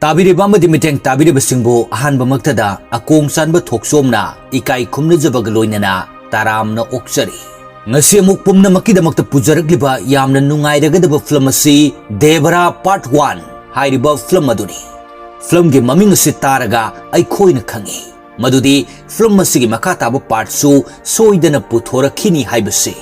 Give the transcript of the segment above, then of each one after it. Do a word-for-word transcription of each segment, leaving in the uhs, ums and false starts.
ꯇꯥꯕꯤꯔꯤꯕ ꯑꯃꯗꯤ ꯃꯤꯠꯌꯦꯡ ꯇꯥꯕꯤꯔꯤꯕꯁꯤꯡꯕꯨ ꯑꯍꯥꯟꯕꯃꯛꯇꯗ ꯑꯀꯣꯡ ꯆꯥꯟꯕ ꯊꯣꯛꯆꯣꯝꯅ ꯏꯀꯥꯏ ꯈꯨꯝꯅꯖꯕꯒ ꯂꯣꯏꯅꯅ ꯇꯔꯥꯝꯅ ꯑꯣꯛꯆꯔꯤ꯫ ꯉꯁꯤ ꯑꯃꯨꯛ ꯄꯨꯝꯅꯃꯛꯀꯤꯗꯃꯛꯇ ꯄꯨꯖꯔꯛꯂꯤꯕ ꯌꯥꯝꯅ ꯅꯨꯡꯉꯥꯏꯔꯒꯗꯕ ꯐꯤꯂꯝ ꯑꯁꯤ ꯗꯦꯕꯔꯥ Part One ꯍꯥꯏꯔꯤꯕ ꯐꯤꯂꯝ ꯑꯗꯨꯅꯤ꯫ ꯐꯤꯂꯝꯒꯤ ꯃꯃꯤꯡ ꯑꯁꯤ ꯇꯥꯔꯒ ꯑꯩꯈꯣꯏꯅ ꯈꯪꯏ ꯃꯗꯨꯗꯤ ꯐꯤꯂꯝ ꯑꯁꯤꯒꯤ ꯃꯈꯥ ꯇꯥꯕ partꯁꯨ ꯁꯣꯏꯗꯅ ꯄꯨꯊꯣꯔꯛꯈꯤꯅꯤ ꯍꯥꯏꯕꯁꯤ꯫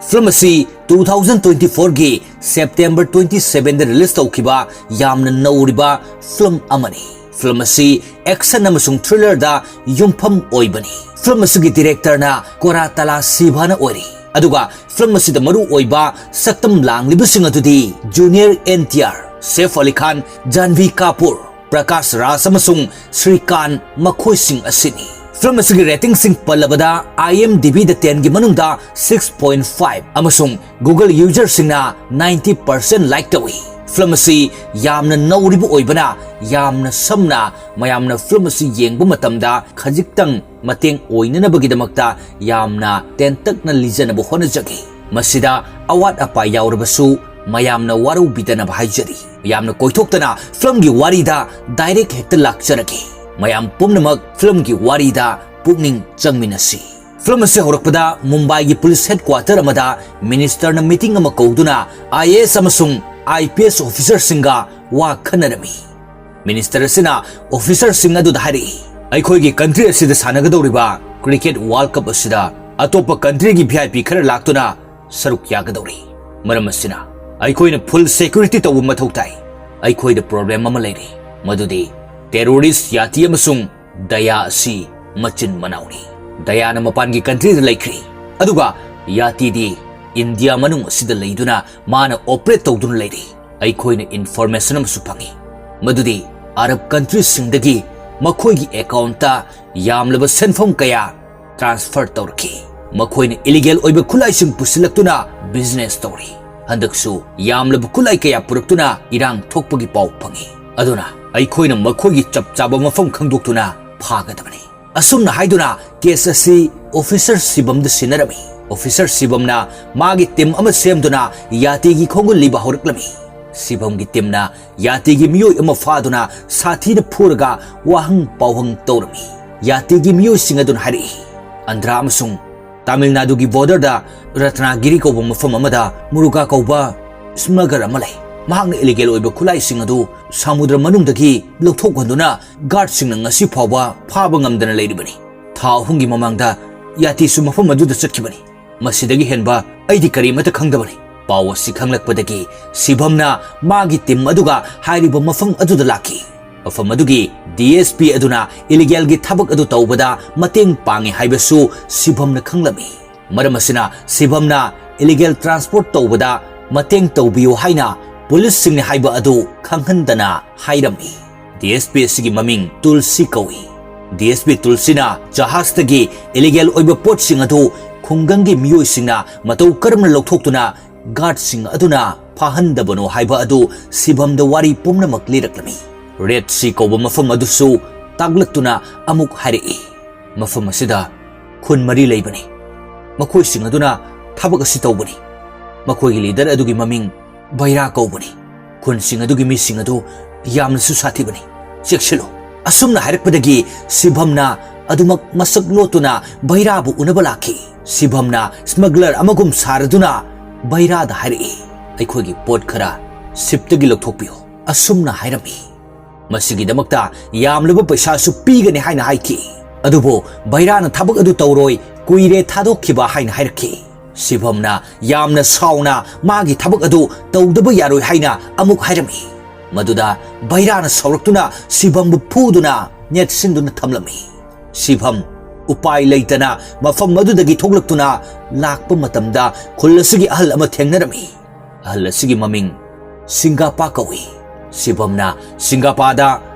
ꯐꯤꯂꯝ ꯑꯁꯤ two thousand twenty fourꯒꯤ September twenty sevenꯗ release ꯇꯧꯈꯤꯕ ꯌꯥꯝꯅ ꯅꯧꯔꯤꯕ ꯐꯤꯂꯝ ꯑꯃꯅꯤ꯫ ꯐꯤꯂꯝ ꯑꯁꯤ action ꯑꯃꯁꯨꯡ thrillerꯗ ꯌꯨꯝꯐꯝ ꯑꯣꯏꯕꯅꯤ꯫ ꯐꯤꯂꯝ ꯑꯁꯤꯒꯤ directorꯅ ꯀꯣꯔꯥꯇꯥꯂꯥ ꯁꯤꯚꯥꯅ ꯑꯣꯏꯔꯤ꯫ ꯑꯗꯨꯒ ꯐꯤꯂꯝ ꯑꯁꯤꯗ ꯃꯔꯨ ꯑꯣꯏꯕ ꯁꯛꯇꯝ ꯂꯥꯡꯂꯤꯕꯁꯤꯡ ꯑꯗꯨꯗꯤ Junior N T R, Saif Ali Khan, Janhvi Kapoor, Prakash Raj ꯑꯃꯁꯨꯡ ꯁ꯭ꯔꯤꯀꯥꯟ ꯃꯈꯣꯏꯁꯤꯡ ꯑꯁꯤꯅꯤ꯫ ꯐꯤꯂꯝ ꯑꯁꯤꯒꯤ ratingꯁꯤꯡ ꯄꯜꯂꯕꯗ IMDbꯗ tenꯒꯤ ꯃꯅꯨꯡꯗ six point five ꯑꯃꯁꯨꯡ Google userꯁꯤꯡꯅ ninety percent like ꯇꯧꯏ꯫ ꯐꯤꯂꯝ ꯑꯁꯤ ꯌꯥꯝꯅ ꯅꯧꯔꯤꯕ ꯑꯣꯏꯕꯅ ꯌꯥꯝꯅ ꯁꯝꯅ ꯃꯌꯥꯝꯅ ꯐꯤꯂꯝ ꯑꯁꯤ ꯌꯦꯡꯕ ꯃꯇꯝꯗ ꯈꯖꯤꯛꯇꯪ ꯃꯇꯦꯡ ꯑꯣꯏꯅꯅꯕꯒꯤꯗꯃꯛꯇ ꯌꯥꯝꯅ ꯇꯦꯟꯇꯛꯅ ꯂꯤꯖꯅꯕ ꯍꯣꯠꯅꯖꯒꯦ꯫ ꯃꯁꯤꯗ ꯑꯋꯥꯠ ꯑꯄꯥ ꯌꯥꯎꯔꯕꯁꯨ ꯃꯌꯥꯝꯅ ꯋꯥꯔꯧꯕꯤꯗꯅꯕ ꯍꯥꯏꯖꯔꯤ꯫ ꯌꯥꯝꯅ ꯀꯣꯏꯊꯣꯛꯇꯅ ꯐꯤꯂꯝꯒꯤ ꯋꯥꯔꯤꯗ direct ꯍꯦꯛꯇ ꯂꯥꯛꯆꯔꯒꯦ꯫ ꯃꯌꯥꯝ ꯄꯨꯝꯅꯃꯛ ꯐꯤꯂꯝꯒꯤ ꯋꯥꯔꯤꯗ ꯄꯨꯛꯅꯤꯡ ꯆꯪꯃꯤꯟꯅꯁꯤ꯫ ꯐꯤꯂꯝ ꯑꯁꯤ ꯍꯧꯔꯛꯄꯗ ꯃꯨꯝꯕꯥꯏꯒꯤ police headquarter ꯑꯃꯗ ministerꯅ meeting ꯑꯃ ꯀꯧꯗꯨꯅ IAS ꯑꯃꯁꯨꯡ IPS officerꯁꯤꯡꯒ ꯋꯥ ꯈꯟꯅꯔꯝꯃꯤ꯫ Minister ꯑꯁꯤꯅ officerꯁꯤꯡ ꯑꯗꯨꯗ ꯍꯥꯏꯔꯛꯏ, "ꯑꯩꯈꯣꯏꯒꯤ country ꯑꯁꯤꯗ ꯁꯥꯟꯅꯒꯗꯧꯔꯤꯕ cricket World Cup ꯑꯁꯤꯗ ꯑꯇꯣꯞꯄ countryꯒꯤ VIP ꯈꯔ ꯂꯥꯛꯇꯨꯅ ꯁꯔꯨꯛ ꯌꯥꯒꯗꯧꯔꯤ꯫ ꯃꯔꯝ ꯑꯁꯤꯅ ꯑꯩꯈꯣꯏꯅ full security ꯇꯧꯕ ꯃꯊꯧ ꯇꯥꯏ꯫ ꯑꯩꯈꯣꯏꯗ problem ꯑꯃ ꯂꯩꯔꯤ, ꯃꯗꯨꯗꯤ terrorist ꯌꯥꯇꯤ ꯑꯃꯁꯨꯡ ꯗꯌꯥ ꯑꯁꯤ ꯃꯆꯤꯟ ꯃꯅꯥꯎꯅꯤ꯫ ꯗꯌꯥꯅ ꯃꯄꯥꯟꯒꯤ countryꯗ ꯂꯩꯈ꯭ꯔꯤ, ꯑꯗꯨꯒ ꯌꯥꯇꯤꯗꯤ ꯏꯟꯗꯤꯌꯥ ꯃꯅꯨꯡ ꯑꯁꯤꯗ ꯂꯩꯗꯨꯅ ꯃꯥꯅ operate ꯇꯧꯗꯨꯅ ꯂꯩꯔꯤ꯫ ꯑꯩꯈꯣꯏꯅ information ꯑꯃꯁꯨ ꯐꯪꯏ, ꯃꯗꯨꯗꯤ Arab countryꯁꯤꯡꯗꯒꯤ ꯃꯈꯣꯏꯒꯤ accountꯇ ꯌꯥꯝꯂꯕ ꯁꯦꯟꯐꯝ ꯀꯌꯥ transfer ꯇꯧꯔꯛꯈꯤ꯫ ꯃꯈꯣꯏꯅ illegal ꯑꯣꯏꯕ ꯈꯨꯠꯂꯥꯏꯁꯤꯡ ꯄꯨꯁꯤꯜꯂꯛꯇꯨꯅ business ꯇꯧꯔꯤ꯫ ꯍꯟꯗꯛꯁꯨ ꯌꯥꯝꯂꯕ ꯈꯨꯠꯂꯥꯏ ꯀꯌꯥ ꯄꯨꯔꯛꯇꯨꯅ ꯏꯔꯥꯡ ꯊꯣꯛꯄꯒꯤ ꯄꯥꯎ ꯐꯪꯏ꯫ ꯑꯗꯨꯅ ꯑꯩꯈꯣꯏꯅ ꯃꯈꯣꯏꯒꯤ ꯆꯞ ꯆꯥꯕ ꯃꯐꯝ ꯈꯪꯗꯣꯛꯇꯨꯅ ꯐꯥꯒꯗꯕꯅꯤ꯫" ꯑꯁꯨꯝꯅ ꯍꯥꯏꯗꯨꯅ case ꯑꯁꯤ officer ꯁꯤꯕꯝꯗ ꯁꯤꯟꯅꯔꯝꯃꯤ꯫ Officer ꯁꯤꯕꯝꯅ ꯃꯥꯒꯤ team ꯑꯃ ꯁꯦꯝꯗꯨꯅ ꯌꯥꯇꯤꯒꯤ ꯈꯣꯡꯒꯨꯜ ꯂꯤꯕ ꯍꯧꯔꯛꯂꯝꯃꯤ꯫ ꯁꯤꯚꯝꯒꯤ ꯇꯤꯝꯅ ꯌꯥꯇꯤꯒꯤ ꯃꯤꯑꯣꯏ ꯑꯃ ꯐꯥꯗꯨꯅ ꯁꯥꯊꯤꯅ ꯐꯨꯔꯒ ꯋꯥꯍꯪ ꯄꯥꯎꯍꯪ ꯇꯧꯔꯝꯃꯤ꯫ ꯌꯥꯇꯤꯒꯤ ꯃꯤꯑꯣꯏꯁꯤꯡ ꯑꯗꯨꯅ ꯍꯥꯏꯔꯛꯏ, ꯑꯟꯙ꯭ꯔꯥ ꯑꯃꯁꯨꯡ ꯇꯥꯃꯤꯜ ꯅꯥꯗꯨꯒꯤ ꯕꯣꯔꯗꯔꯗ ꯔꯠꯅꯥꯒꯤꯔꯤ ꯀꯧꯕ ꯃꯐꯝ ꯑꯃꯗ ꯃꯨꯔꯨꯒꯥ ꯀꯧꯕ ꯁ꯭ꯃꯒꯂꯔ ꯑꯃ ꯂꯩ꯫ ꯃꯍꯥꯛꯅ ꯏꯂꯤꯒꯦꯜ ꯑꯣꯏꯕ ꯈꯨꯠꯂꯥꯏꯁꯤꯡ ꯑꯗꯨ ꯁꯃꯨꯗ꯭ꯔ ꯃꯅꯨꯡꯗꯒꯤ ꯂꯧꯊꯣꯛꯍꯟꯗꯨꯅ ꯒꯥꯔꯗꯁꯤꯡꯅ ꯉꯁꯤ ꯐꯥꯎꯕ ꯐꯥꯕ ꯉꯝꯗꯅ ꯂꯩꯔꯤꯕꯅꯤ꯫ ꯊꯥ ꯑꯍꯨꯝꯒꯤ ꯃꯃꯥꯡꯗ ꯌꯥꯇꯤꯁꯨ ꯃꯐꯝ ꯑꯗꯨꯗ ꯆꯠꯈꯤꯕꯅꯤ꯫ ꯃꯁꯤꯗꯒꯤ ꯍꯦꯟꯕ ꯑꯩꯗꯤ ꯀꯔꯤꯃꯠꯇ ꯈꯪꯗꯕꯅꯤ꯫ ꯄꯥꯎ ꯑꯁꯤ ꯈꯪꯂꯛꯄꯗꯒꯤ ꯁꯤꯚꯝꯅ ꯃꯥꯒꯤ ꯇꯤꯝ ꯑꯗꯨꯒ ꯍꯥꯏꯔꯤꯕ ꯃꯐꯝ ꯑꯗꯨꯗ ꯂꯥꯛꯈꯤ꯫ ꯃꯐꯝ ꯑꯗꯨꯒꯤ ꯗꯤ ꯑꯦꯁ ꯄꯤ ꯑꯗꯨꯅ ꯏꯂꯤꯒꯦꯜꯒꯤ ꯊꯕꯛ ꯑꯗꯨ ꯇꯧꯕꯗ ꯃꯇꯦꯡ ꯄꯥꯡꯉꯤ ꯍꯥꯏꯕꯁꯨ ꯁꯤꯚꯝꯅ ꯈꯪꯂꯝꯃꯤ꯫ ꯃꯔꯝ ꯑꯁꯤꯅ ꯁꯤꯚꯝꯅ ꯏꯂꯤꯒꯦꯜ ꯇ꯭ꯔꯥꯟꯁꯄꯣꯔꯠ ꯇꯧꯕꯗ ꯃꯇꯦꯡ ꯇꯧꯕꯤꯌꯨ ꯍꯥꯏꯅ ꯄꯨꯂꯤꯁꯁꯤꯡꯅ ꯍꯥꯏꯕ ꯑꯗꯨ ꯈꯪꯍꯟꯗꯅ ꯍꯥꯏꯔꯝꯃꯤ꯫ ꯗꯤ ꯑꯦꯁ ꯄꯤ ꯑꯁꯤꯒꯤ ꯃꯃꯤꯡ ꯇꯨꯜꯁꯤ ꯀꯧꯏ꯫ ꯗꯤ ꯑꯦꯁ ꯄꯤ ꯇꯨꯜꯁꯤꯅ ꯖꯍꯥꯖꯇꯒꯤ ꯏꯂꯤꯒꯦꯜ ꯑꯣꯏꯕ ꯄꯣꯠꯁꯤꯡ ꯑꯗꯨ ꯈꯨꯡꯒꯪꯒꯤ ꯃꯤꯑꯣꯏꯁꯤꯡꯅ ꯃꯇꯧ ꯀꯔꯝꯅ ꯂꯧꯊꯣꯛꯇꯨꯅ ꯒꯥꯔꯗꯁꯤꯡ ꯑꯗꯨꯅ ꯐꯥꯍꯟꯗꯕꯅꯣ ꯍꯥꯏꯕ ꯑꯗꯨ ꯁꯤꯚꯝꯗ ꯋꯥꯔꯤ ꯄꯨꯝꯅꯃꯛ ꯂꯤꯔꯛꯂꯝꯃꯤ꯫ ꯔꯦꯗ ꯁꯤ ꯀꯧꯕ ꯃꯐꯝ ꯑꯗꯨꯁꯨ ꯇꯥꯛꯂꯛꯇꯨꯅ ꯑꯃꯨꯛ ꯍꯥꯏꯔꯛꯏ, ꯃꯐꯝ ꯑꯁꯤꯗ ꯈꯨꯟ ꯃꯔꯤ ꯂꯩꯕꯅꯤ꯫ ꯃꯈꯣꯏꯁꯤꯡ ꯑꯗꯨꯅ ꯊꯕꯛ ꯑꯁꯤ ꯇꯧꯕꯅꯤ꯫ ꯃꯈꯣꯏꯒꯤ ꯂꯤꯗꯔ ꯑꯗꯨꯒꯤ ꯃꯃꯤꯡ ꯕꯩꯔꯥ ꯀꯧꯕꯅꯤ꯫ ꯈꯨꯟꯁꯤꯡ ꯑꯗꯨꯒꯤ ꯃꯤꯁꯤꯡ ꯑꯗꯨ ꯌꯥꯝꯅꯁꯨ ꯁꯥꯊꯤꯕꯅꯤ꯫ ꯆꯦꯛꯁꯤꯜꯂꯨ꯫ ꯑꯁꯨꯝꯅ ꯍꯥꯏꯔꯛꯄꯗꯒꯤ ꯁꯤꯚꯝꯅ ꯑꯗꯨꯃꯛ ꯃꯁꯛ ꯂꯣꯠꯇꯨꯅ ꯕꯩꯔꯥꯕꯨ ꯎꯅꯕ ꯂꯥꯛꯈꯤ꯫ ꯁꯤꯚꯝꯅ ꯁ꯭ꯃꯒꯂꯔ ꯑꯃꯒꯨꯝ ꯁꯥꯔꯗꯨꯅ ꯕꯩꯔꯥꯗ ꯍꯥꯏꯔꯛꯏ, ꯑꯩꯈꯣꯏꯒꯤ ꯄꯣꯠ ꯈꯔ ꯁꯤꯞꯇꯒꯤ ꯂꯧꯊꯣꯛꯄꯤꯌꯨ꯫ ꯑꯁꯨꯝꯅ ꯍꯥꯏꯔꯝꯃꯤ꯫ ꯃꯁꯤꯒꯤꯗꯃꯛꯇ ꯌꯥꯝꯂꯕ ꯄꯩꯁꯥꯁꯨ ꯄꯤꯒꯅꯤ ꯍꯥꯏꯅ ꯍꯥꯏꯈꯤ꯫ ꯑꯗꯨꯕꯨ ꯕꯩꯔꯥꯅ ꯊꯕꯛ ꯑꯗꯨ ꯇꯧꯔꯣꯏ, ꯀꯨꯏꯔꯦ ꯊꯥꯗꯣꯛꯈꯤꯕ ꯍꯥꯏꯅ ꯍꯥꯏꯔꯛꯈꯤ꯫ ꯁꯤꯚꯝꯅ ꯌꯥꯝꯅ ꯁꯥꯎꯅ ꯃꯥꯒꯤ ꯊꯕꯛ ꯑꯗꯨ ꯇꯧꯗꯕ ꯌꯥꯔꯣꯏ ꯍꯥꯏꯅ ꯑꯃꯨꯛ ꯍꯥꯏꯔꯝꯃꯤ꯫ ꯃꯗꯨꯗ ꯕꯩꯔꯥꯅ ꯁꯥꯎꯔꯛꯇꯨꯅ ꯁꯤꯚꯝꯕꯨ ꯐꯨꯗꯨꯅ ꯅꯦꯠꯁꯤꯟꯗꯨꯅ ꯊꯝꯂꯝꯃꯤ꯫ ꯁꯤꯚꯝ ꯎꯄꯥꯏ ꯂꯩꯇꯅ ꯃꯐꯝ ꯑꯗꯨꯗꯒꯤ ꯊꯣꯛꯂꯛꯇꯨꯅ ꯂꯥꯛꯄ ꯃꯇꯝꯗ ꯈꯨꯜ ꯑꯁꯤꯒꯤ ꯑꯍꯜ ꯑꯃ ꯊꯦꯡꯅꯔꯝꯃꯤ꯫ ꯑꯍꯜ ꯑꯁꯤꯒꯤ ꯃꯃꯤꯡ ꯁꯤꯡꯒꯥꯄꯥ ꯀꯧꯏ꯫ ꯁꯤꯚꯝꯅ ꯁꯤꯡꯒꯥꯄꯥꯗ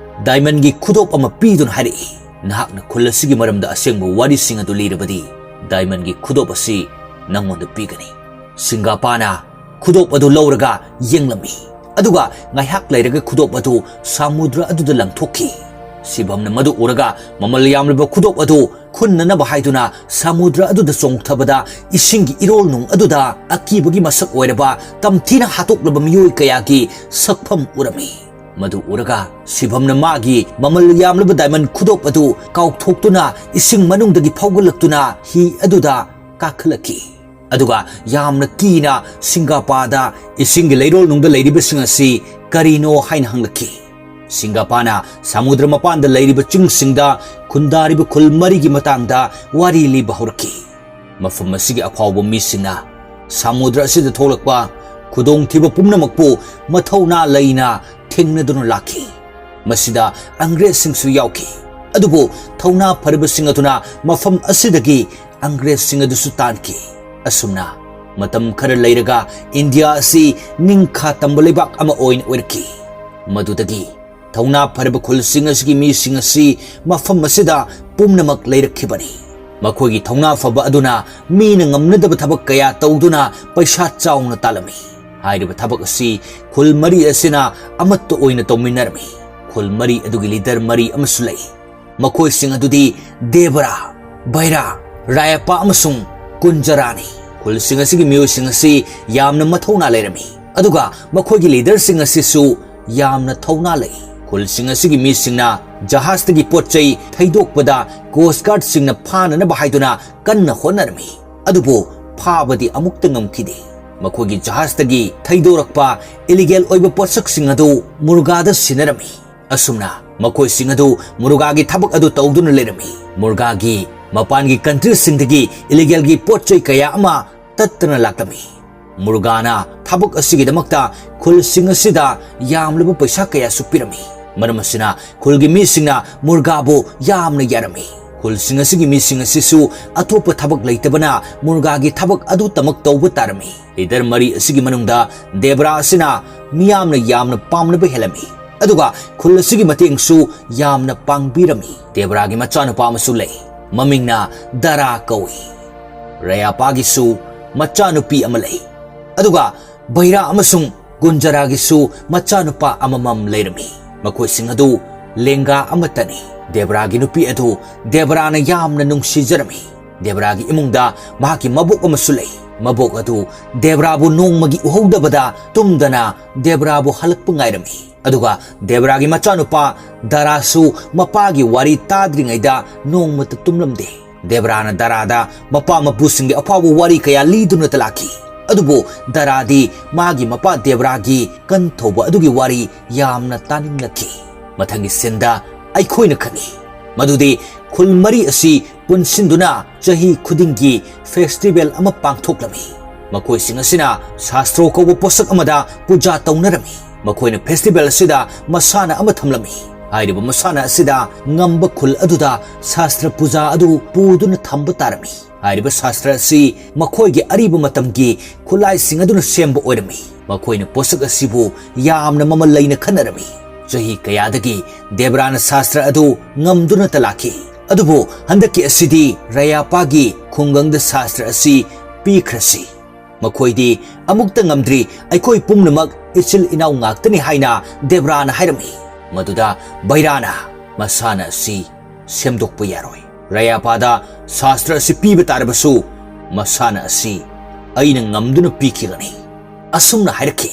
ꯗꯥꯏꯃꯟꯒꯤ ꯈꯨꯗꯣꯞ ꯑꯃ ꯄꯤꯗꯨꯅ ꯍꯥꯏꯔꯛꯏ, ꯅꯍꯥꯛꯅ ꯈꯨꯜ ꯑꯁꯤꯒꯤ ꯃꯔꯝꯗ ꯑꯁꯦꯡꯕ ꯋꯥꯔꯤꯁꯤꯡ ꯑꯗꯨ ꯂꯤꯔꯕꯗꯤ ꯗꯥꯏꯃꯟꯒꯤ ꯈꯨꯗꯣꯞ ꯑꯁꯤ ꯅꯪꯉꯣꯟꯗ ꯄꯤꯒꯅꯤ꯫ ꯁꯤꯡꯒꯥꯄꯥꯅ ꯈꯨꯗꯣꯞ ꯑꯗꯨ ꯂꯧꯔꯒ ꯌꯦꯡꯂꯝꯃꯤ꯫ ꯑꯗꯨꯒ ꯉꯥꯏꯍꯥꯛ ꯂꯩꯔꯒ ꯈꯨꯗꯣꯞ ꯑꯗꯨ ꯁꯃꯨꯗ꯭ꯔ ꯑꯗꯨꯗ ꯂꯪꯊꯣꯛꯈꯤ꯫ ꯁꯤꯚꯝꯅ ꯃꯗꯨ ꯎꯔꯒ ꯃꯃꯜ ꯌꯥꯝꯂꯕ ꯈꯨꯗꯣꯞ ꯑꯗꯨ ꯈꯨꯟꯅꯅꯕ ꯍꯥꯏꯗꯨꯅ ꯁꯃꯨꯗ꯭ꯔ ꯑꯗꯨꯗ ꯆꯣꯡꯊꯕꯗ, ꯏꯁꯤꯡꯒꯤ ꯏꯔꯣꯜꯅꯨꯡ ꯑꯗꯨꯗ ꯑꯀꯤꯕꯒꯤ ꯃꯁꯛ ꯑꯣꯏꯔꯕ ꯇꯝꯊꯤꯅ ꯍꯥꯠꯇꯣꯛꯂꯕ ꯃꯤꯑꯣꯏ ꯀꯌꯥꯒꯤ ꯁꯛꯐꯝ ꯎꯔꯝꯃꯤ꯫ ꯃꯗꯨ ꯎꯔꯒ ꯁꯤꯚꯝꯅ ꯃꯥꯒꯤ ꯃꯃꯜ ꯌꯥꯝꯂꯕ diamond ꯈꯨꯗꯣꯞ ꯑꯗꯨ ꯀꯥꯎꯊꯣꯛꯇꯨꯅ ꯏꯁꯤꯡ ꯃꯅꯨꯡꯗꯒꯤ ꯐꯥꯎꯒꯠꯂꯛꯇꯨꯅ ꯍꯤ ꯑꯗꯨꯗ ꯀꯥꯈꯠꯂꯛꯈꯤ꯫ ꯑꯗꯨꯒ ꯌꯥꯝꯅ ꯀꯤꯅ ꯁꯤꯡꯒꯥꯄꯥꯗ ꯏꯁꯤꯡꯒꯤ ꯂꯩꯔꯣꯜꯅꯨꯡꯗ ꯂꯩꯔꯤꯕꯁꯤꯡ ꯑꯁꯤ ꯀꯔꯤꯅꯣ ꯍꯥꯏꯅ ꯍꯪꯂꯛꯈꯤ꯫ ꯁꯤꯡꯒꯥꯄꯥꯅ ꯁꯃꯨꯗ꯭ꯔ ꯃꯄꯥꯟꯗ ꯂꯩꯔꯤꯕ ꯆꯤꯡꯁꯤꯡꯗ ꯈꯨꯟꯗꯥꯔꯤꯕ ꯈꯨꯜ ꯃꯔꯤꯒꯤ ꯃꯇꯥꯡꯗ ꯋꯥꯔꯤ ꯂꯤꯕ ꯍꯧꯔꯛꯈꯤ꯫ ꯃꯐꯝ ꯑꯁꯤꯒꯤ ꯑꯐꯥꯎꯕ ꯃꯤꯁꯤꯡꯅ ꯁꯃꯨꯗ꯭ꯔ ꯑꯁꯤꯗ ꯊꯣꯛꯂꯛꯄ ꯈꯨꯗꯣꯡꯊꯤꯕ ꯄꯨꯝꯅꯃꯛꯄꯨ ꯃꯊꯧꯅꯥ ꯂꯩꯅ ꯊꯦꯡꯅꯗꯨꯅ ꯂꯥꯛꯈꯤ꯫ ꯃꯁꯤꯗ ꯑꯪꯒ꯭ꯔꯦꯖꯁꯤꯡꯁꯨ ꯌꯥꯎꯈꯤ꯫ ꯑꯗꯨꯕꯨ ꯊꯧꯅꯥ ꯐꯔꯕꯁꯤꯡ ꯑꯗꯨꯅ ꯃꯐꯝ ꯑꯁꯤꯗꯒꯤ ꯑꯪꯒ꯭ꯔꯦꯖꯁꯤꯡ ꯑꯗꯨꯁꯨ ꯇꯥꯟꯈꯤ꯫ ꯑꯁꯨꯝꯅ ꯃꯇꯝ ꯈꯔ ꯂꯩꯔꯒ ꯏꯟꯗꯤꯌꯥ ꯑꯁꯤ ꯅꯤꯡꯈꯥ ꯇꯝꯕ ꯂꯩꯕꯥꯛ ꯑꯃ ꯑꯣꯏꯅ ꯑꯣꯏꯔꯛꯈꯤ꯫ ꯃꯗꯨꯗꯒꯤ ꯊꯧꯅꯥ ꯐꯔꯕ ꯈꯨꯜꯁꯤꯡ ꯑꯁꯤꯒꯤ ꯃꯤꯁꯤꯡ ꯑꯁꯤ ꯃꯐꯝ ꯑꯁꯤꯗ ꯄꯨꯝꯅꯃꯛ ꯂꯩꯔꯛꯈꯤꯕꯅꯤ꯫ ꯃꯈꯣꯏꯒꯤ ꯊꯧꯅꯥ ꯐꯕ ꯑꯗꯨꯅ ꯃꯤꯅ ꯉꯝꯅꯗꯕ ꯊꯕꯛ ꯀꯌꯥ ꯇꯧꯗꯨꯅ ꯄꯩꯁꯥ ꯆꯥꯎꯅ ꯇꯥꯜꯂꯝꯃꯤ꯫ ꯍꯥꯏꯔꯤꯕ ꯊꯕꯛ ꯑꯁꯤ ꯈꯨꯜ ꯃꯔꯤ ꯑꯁꯤꯅ ꯑꯃꯠꯇ ꯑꯣꯏꯅ ꯇꯧꯃꯤꯟꯅꯔꯝꯃꯤ꯫ ꯈꯨꯜ ꯃꯔꯤ ꯑꯗꯨꯒꯤ ꯂꯤꯗꯔ ꯃꯔꯤ ꯑꯃꯁꯨ ꯂꯩ꯫ ꯃꯈꯣꯏꯁꯤꯡ ꯑꯗꯨꯗꯤ ꯗꯦꯕꯔꯥ, ꯕꯩꯔꯥ, ꯔꯥꯌꯥꯄꯥ ꯑꯃꯁꯨꯡ ꯀꯨꯟꯖꯔꯥꯅꯤ꯫ ꯈꯨꯜꯁꯤꯡ ꯑꯁꯤꯒꯤ ꯃꯤꯑꯣꯏꯁꯤꯡ ꯑꯁꯤ ꯌꯥꯝꯅ ꯃꯊꯧꯅꯥ ꯂꯩꯔꯝꯃꯤ, ꯑꯗꯨꯒ ꯃꯈꯣꯏꯒꯤ ꯂꯤꯗꯔꯁꯤꯡ ꯑꯁꯤꯁꯨ ꯌꯥꯝꯅ ꯊꯧꯅꯥ ꯂꯩ꯫ ꯈꯨꯜꯁꯤꯡ ꯑꯁꯤꯒꯤ ꯃꯤꯁꯤꯡꯅ ꯖꯍꯥꯖꯇꯒꯤ ꯄꯣꯠ ꯆꯩ ꯊꯩꯗꯣꯛꯄꯗ ꯀꯣꯁ ꯒꯥꯔꯗꯁꯤꯡꯅ ꯐꯥꯅꯅꯕ ꯍꯥꯏꯗꯨꯅ ꯀꯟꯅ ꯍꯣꯠꯅꯔꯝꯃꯤ, ꯑꯗꯨꯕꯨ ꯐꯥꯕꯗꯤ ꯑꯃꯨꯛꯇ ꯉꯝꯈꯤꯗꯦ꯫ ꯃꯈꯣꯏꯒꯤ ꯖꯍꯥꯖꯇꯒꯤ ꯊꯩꯗꯣꯔꯛꯄ ꯏꯂꯤꯒꯦꯜ ꯑꯣꯏꯕ ꯄꯣꯠꯁꯛꯁꯤꯡ ꯑꯗꯨ ꯃꯨꯔꯒꯥꯗ ꯁꯤꯟꯅꯔꯝꯃꯤ꯫ ꯑꯁꯨꯝꯅ ꯃꯈꯣꯏꯁꯤꯡ ꯑꯗꯨ ꯃꯨꯔꯒꯥꯒꯤ ꯊꯕꯛ ꯑꯗꯨ ꯇꯧꯗꯨꯅ ꯂꯩꯔꯝꯃꯤ꯫ ꯃꯨꯔꯒꯥꯒꯤ ꯃꯄꯥꯟꯒꯤ ꯀꯟꯇ꯭ꯔꯤꯁꯤꯡꯗꯒꯤ ꯏꯂꯤꯒꯦꯜꯒꯤ ꯄꯣꯠ ꯆꯩ ꯀꯌꯥ ꯑꯃ ꯇꯠꯇꯅ ꯂꯥꯛꯂꯝꯃꯤ꯫ ꯃꯨꯔꯒꯥꯅ ꯊꯕꯛ ꯑꯁꯤꯒꯤꯗꯃꯛꯇ ꯈꯨꯜꯁꯤꯡ ꯑꯁꯤꯗ ꯌꯥꯝꯂꯕ ꯄꯩꯁꯥ ꯀꯌꯥꯁꯨ ꯄꯤꯔꯝꯃꯤ꯫ ꯃꯔꯝ ꯑꯁꯤꯅ ꯈꯨꯜꯒꯤ ꯃꯤꯁꯤꯡꯅ ꯃꯨꯔꯒꯥꯕꯨ ꯌꯥꯝꯅ ꯌꯥꯔꯝꯃꯤ꯫ ꯈꯨꯜꯁꯤꯡ ꯑꯁꯤꯒꯤ ꯃꯤꯁꯤꯡ ꯑꯁꯤꯁꯨ ꯑꯇꯣꯞꯄ ꯊꯕꯛ ꯂꯩꯇꯕꯅ ꯃꯨꯔꯒꯥꯒꯤ ꯊꯕꯛ ꯑꯗꯨꯇꯃꯛ ꯇꯧꯕ ꯇꯥꯔꯝꯃꯤ꯫ ꯂꯤꯗꯔ ꯃꯔꯤ ꯑꯁꯤꯒꯤ ꯃꯅꯨꯡꯗ ꯗꯦꯕ꯭ꯔꯥ ꯑꯁꯤꯅ ꯃꯤꯌꯥꯝꯅ ꯌꯥꯝꯅ ꯄꯥꯝꯅꯕ ꯍꯦꯜꯂꯝꯃꯤ, ꯑꯗꯨꯒ ꯈꯨꯜ ꯑꯁꯤꯒꯤ ꯃꯇꯦꯡꯁꯨ ꯌꯥꯝꯅ ꯄꯥꯡꯕꯤꯔꯝꯃꯤ꯫ ꯗꯦꯕ꯭ꯔꯥꯒꯤ ꯃꯆꯥꯅꯨꯄꯥ ꯑꯃꯁꯨ ꯂꯩ, ꯃꯃꯤꯡꯅ ꯗꯔꯥ ꯀꯧꯏ꯫ ꯔꯌꯥꯄꯥꯒꯤꯁꯨ ꯃꯆꯥꯅꯨꯄꯤ ꯑꯃ ꯂꯩ, ꯑꯗꯨꯒ ꯕꯩꯔꯥ ꯑꯃꯁꯨꯡ ꯒꯨꯟꯖꯔꯥꯒꯤꯁꯨ ꯃꯆꯥꯅꯨꯄꯥ ꯑꯃꯃꯝ ꯂꯩꯔꯝꯃꯤ꯫ ꯃꯈꯣꯏꯁꯤꯡ ꯑꯗꯨ ꯂꯦꯡꯒꯥ ꯑꯃꯠꯇꯅꯤ꯫ ꯗꯦꯕ꯭ꯔꯥꯒꯤ ꯅꯨꯄꯤ ꯑꯗꯨ ꯗꯦꯕ꯭ꯔꯥꯅ ꯌꯥꯝꯅ ꯅꯨꯡꯁꯤꯖꯔꯝꯃꯤ꯫ ꯗꯦꯕ꯭ꯔꯥꯒꯤ ꯏꯃꯨꯡꯗ ꯃꯍꯥꯛꯀꯤ ꯃꯕꯣꯛ ꯑꯃꯁꯨ ꯂꯩ꯫ ꯃꯕꯣꯛ ꯑꯗꯨ ꯗꯦꯕ꯭ꯔꯥꯕꯨ ꯅꯣꯡꯃꯒꯤ ꯎꯍꯧꯗꯕꯗ ꯇꯨꯝꯗꯅ ꯗꯦꯕ꯭ꯔꯥꯕꯨ ꯍꯜꯂꯛꯄ ꯉꯥꯏꯔꯝꯃꯤ꯫ ꯑꯗꯨꯒ ꯗꯦꯕ꯭ꯔꯥꯒꯤ ꯃꯆꯥꯅꯨꯄꯥ ꯗꯥꯔꯥꯁꯨ ꯃꯄꯥꯒꯤ ꯋꯥꯔꯤ ꯇꯥꯗ꯭ꯔꯤꯉꯩꯗ ꯅꯣꯡꯃꯇ ꯇꯨꯝꯂꯝꯗꯦ꯫ ꯗꯦꯕ꯭ꯔꯥꯅ ꯗꯥꯔꯥꯗ ꯃꯄꯥ ꯃꯄꯨꯁꯤꯡꯒꯤ ꯑꯐꯥꯎꯕ ꯋꯥꯔꯤ ꯀꯌꯥ ꯂꯤꯗꯨꯅꯇ ꯂꯥꯛꯈꯤ꯫ ꯑꯗꯨꯕꯨ ꯗꯥꯔꯥꯗꯤ ꯃꯥꯒꯤ ꯃꯄꯥ ꯗꯦꯕ꯭ꯔꯥꯒꯤ ꯀꯟ ꯊꯧꯕ ꯑꯗꯨꯒꯤ ꯋꯥꯔꯤ ꯌꯥꯝꯅ ꯇꯥꯅꯤꯡꯂꯛꯈꯤ꯫ ꯃꯊꯪꯒꯤ ꯁꯤꯟꯗ ꯑꯩꯈꯣꯏꯅ ꯈꯪꯏ ꯃꯗꯨꯗꯤ ꯈꯨꯜ ꯃꯔꯤ ꯑꯁꯤ ꯄꯨꯟꯁꯤꯟꯗꯨꯅ ꯆꯍꯤ ꯈꯨꯗꯤꯡꯒꯤ ꯐꯦꯁꯇꯤꯚꯦꯜ ꯑꯃ ꯄꯥꯡꯊꯣꯛꯂꯝꯃꯤ꯫ ꯃꯈꯣꯏꯁꯤꯡ ꯑꯁꯤꯅ ꯁꯥꯁꯇ꯭ꯔꯣ ꯀꯧꯕ ꯄꯣꯠꯁꯛ ꯑꯃꯗ ꯄꯨꯖꯥ ꯇꯧꯅꯔꯝꯃꯤ꯫ ꯃꯈꯣꯏꯅ ꯐꯦꯁꯇꯤꯚꯦꯜ ꯑꯁꯤꯗ ꯃꯁꯥꯟꯅ ꯑꯃ ꯊꯝꯂꯝꯃꯤ꯫ ꯍꯥꯏꯔꯤꯕ ꯃꯁꯥꯟꯅ ꯑꯁꯤꯗ ꯉꯝꯕ ꯈꯨꯜ ꯑꯗꯨꯗ ꯁꯥꯁꯇ꯭ꯔ ꯄꯨꯖꯥ ꯑꯗꯨ ꯄꯨꯗꯨꯅ ꯊꯝꯕ ꯇꯥꯔꯝꯃꯤ꯫ ꯍꯥꯏꯔꯤꯕ ꯁꯥꯁꯇ꯭ꯔ ꯑꯁꯤ ꯃꯈꯣꯏꯒꯤ ꯑꯔꯤꯕ ꯃꯇꯝꯒꯤ ꯈꯨꯠꯂꯥꯏꯁꯤꯡ ꯑꯗꯨꯅ ꯁꯦꯝꯕ ꯑꯣꯏꯔꯝꯃꯤ꯫ ꯃꯈꯣꯏꯅ ꯄꯣꯠꯁꯛ ꯑꯁꯤꯕꯨ ꯌꯥꯝꯅ ꯃꯃꯜ ꯂꯩꯅ ꯈꯟꯅꯔꯝꯃꯤ꯫ ꯆꯍꯤ ꯀꯌꯥꯗꯒꯤ ꯗꯦꯕ꯭ꯔꯥꯅ ꯁꯥꯁꯇ꯭ꯔ ꯑꯗꯨ ꯉꯝꯗꯨꯅꯇ ꯂꯥꯛꯈꯤ꯫ ꯑꯗꯨꯕꯨ ꯍꯟꯗꯛꯀꯤ ꯑꯁꯤꯗꯤ ꯔꯌꯥꯄꯥꯒꯤ ꯈꯨꯡꯒꯪꯗ ꯁꯥꯁꯇ꯭ꯔ ꯑꯁꯤ ꯄꯤꯈ꯭ꯔꯁꯤ꯫ ꯃꯈꯣꯏꯗꯤ ꯑꯃꯨꯛꯇ ꯉꯝꯗ꯭ꯔꯤ, ꯑꯩꯈꯣꯏ ꯄꯨꯝꯅꯃꯛ ꯏꯆꯤꯜ ꯏꯅꯥꯎ ꯉꯥꯛꯇꯅꯤ ꯍꯥꯏꯅ ꯗꯦꯕ꯭ꯔꯥꯅ ꯍꯥꯏꯔꯝꯃꯤ꯫ ꯃꯗꯨꯗ ꯕꯩꯔꯥꯅ ꯃꯁꯥꯟꯅ ꯑꯁꯤ ꯁꯦꯝꯗꯣꯛꯄ ꯌꯥꯔꯣꯏ꯫ ꯔꯌꯥꯄꯥꯗ ꯁꯥꯁꯇ꯭ꯔ ꯑꯁꯤ ꯄꯤꯕ ꯇꯥꯔꯕꯁꯨ ꯃꯁꯥꯟꯅ ꯑꯁꯤ ꯑꯩꯅ ꯉꯝꯗꯨꯅ ꯄꯤꯈꯤꯒꯅꯤ꯫ ꯑꯁꯨꯝꯅ ꯍꯥꯏꯔꯛꯈꯤ꯫